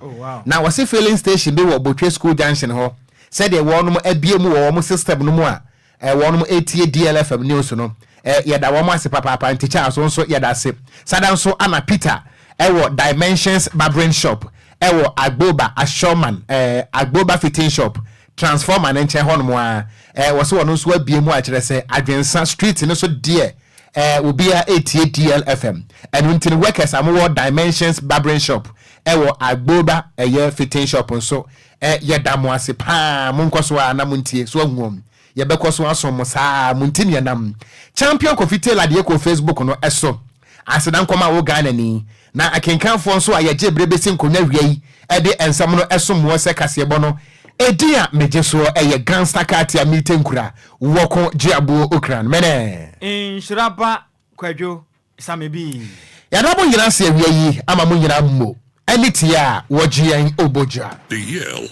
Na wɔse filling station bi wɔ Botwe School Junction hɔ, sɛdeɛ wɔnom abie mu wɔ wɔn system no mu a wɔnom ɛtie DLFM news no. Yɛda wɔn ase papaapa. Nti Charles nso yɛda ase. Sada nso ana Peter ɛwɔ Dimensions Barbering Shop ɛwɔ Agboba Ashoman, Agboba Fitting Shop transformer ne nkyɛn hɔnom a wɔsɛ wɔn nso abie mu akyerɛ sɛ Adwensa Street no so deɛ, obiara etie DLFM. Ɛno nti no, workers a mowɔ Dimensions Barbering Shop ɛwɔ Agboba ɛyɛ fitting shop nso, yɛda mo ase paa. Monkɔ so a na montie so ahuom. Yɛbɛkɔ so asom mo saa mo nti neɛnam Champion Kofi Taylor deɛ kɔ Facebook no ɛso. Aseda nkɔma wo Ghana ni na akenkanfoɔ nso a yɛgye berɛ bɛsi nkonnwa wia yi ɛde nsɛm no ɛsom wɔ sɛ kaseɛbɔ no. Ɛdin a megye soɔ ɛyɛ Gangster Kate a mete nkura wɔko gye aboɔ Okran mɛnɛ. Nhyiraba Kwadwo Same bi. Yɛda mo nyinaa ase awia yi ama mo nyinaa mmo ɛne tie a wɔgye yɛn obogya. The Yale.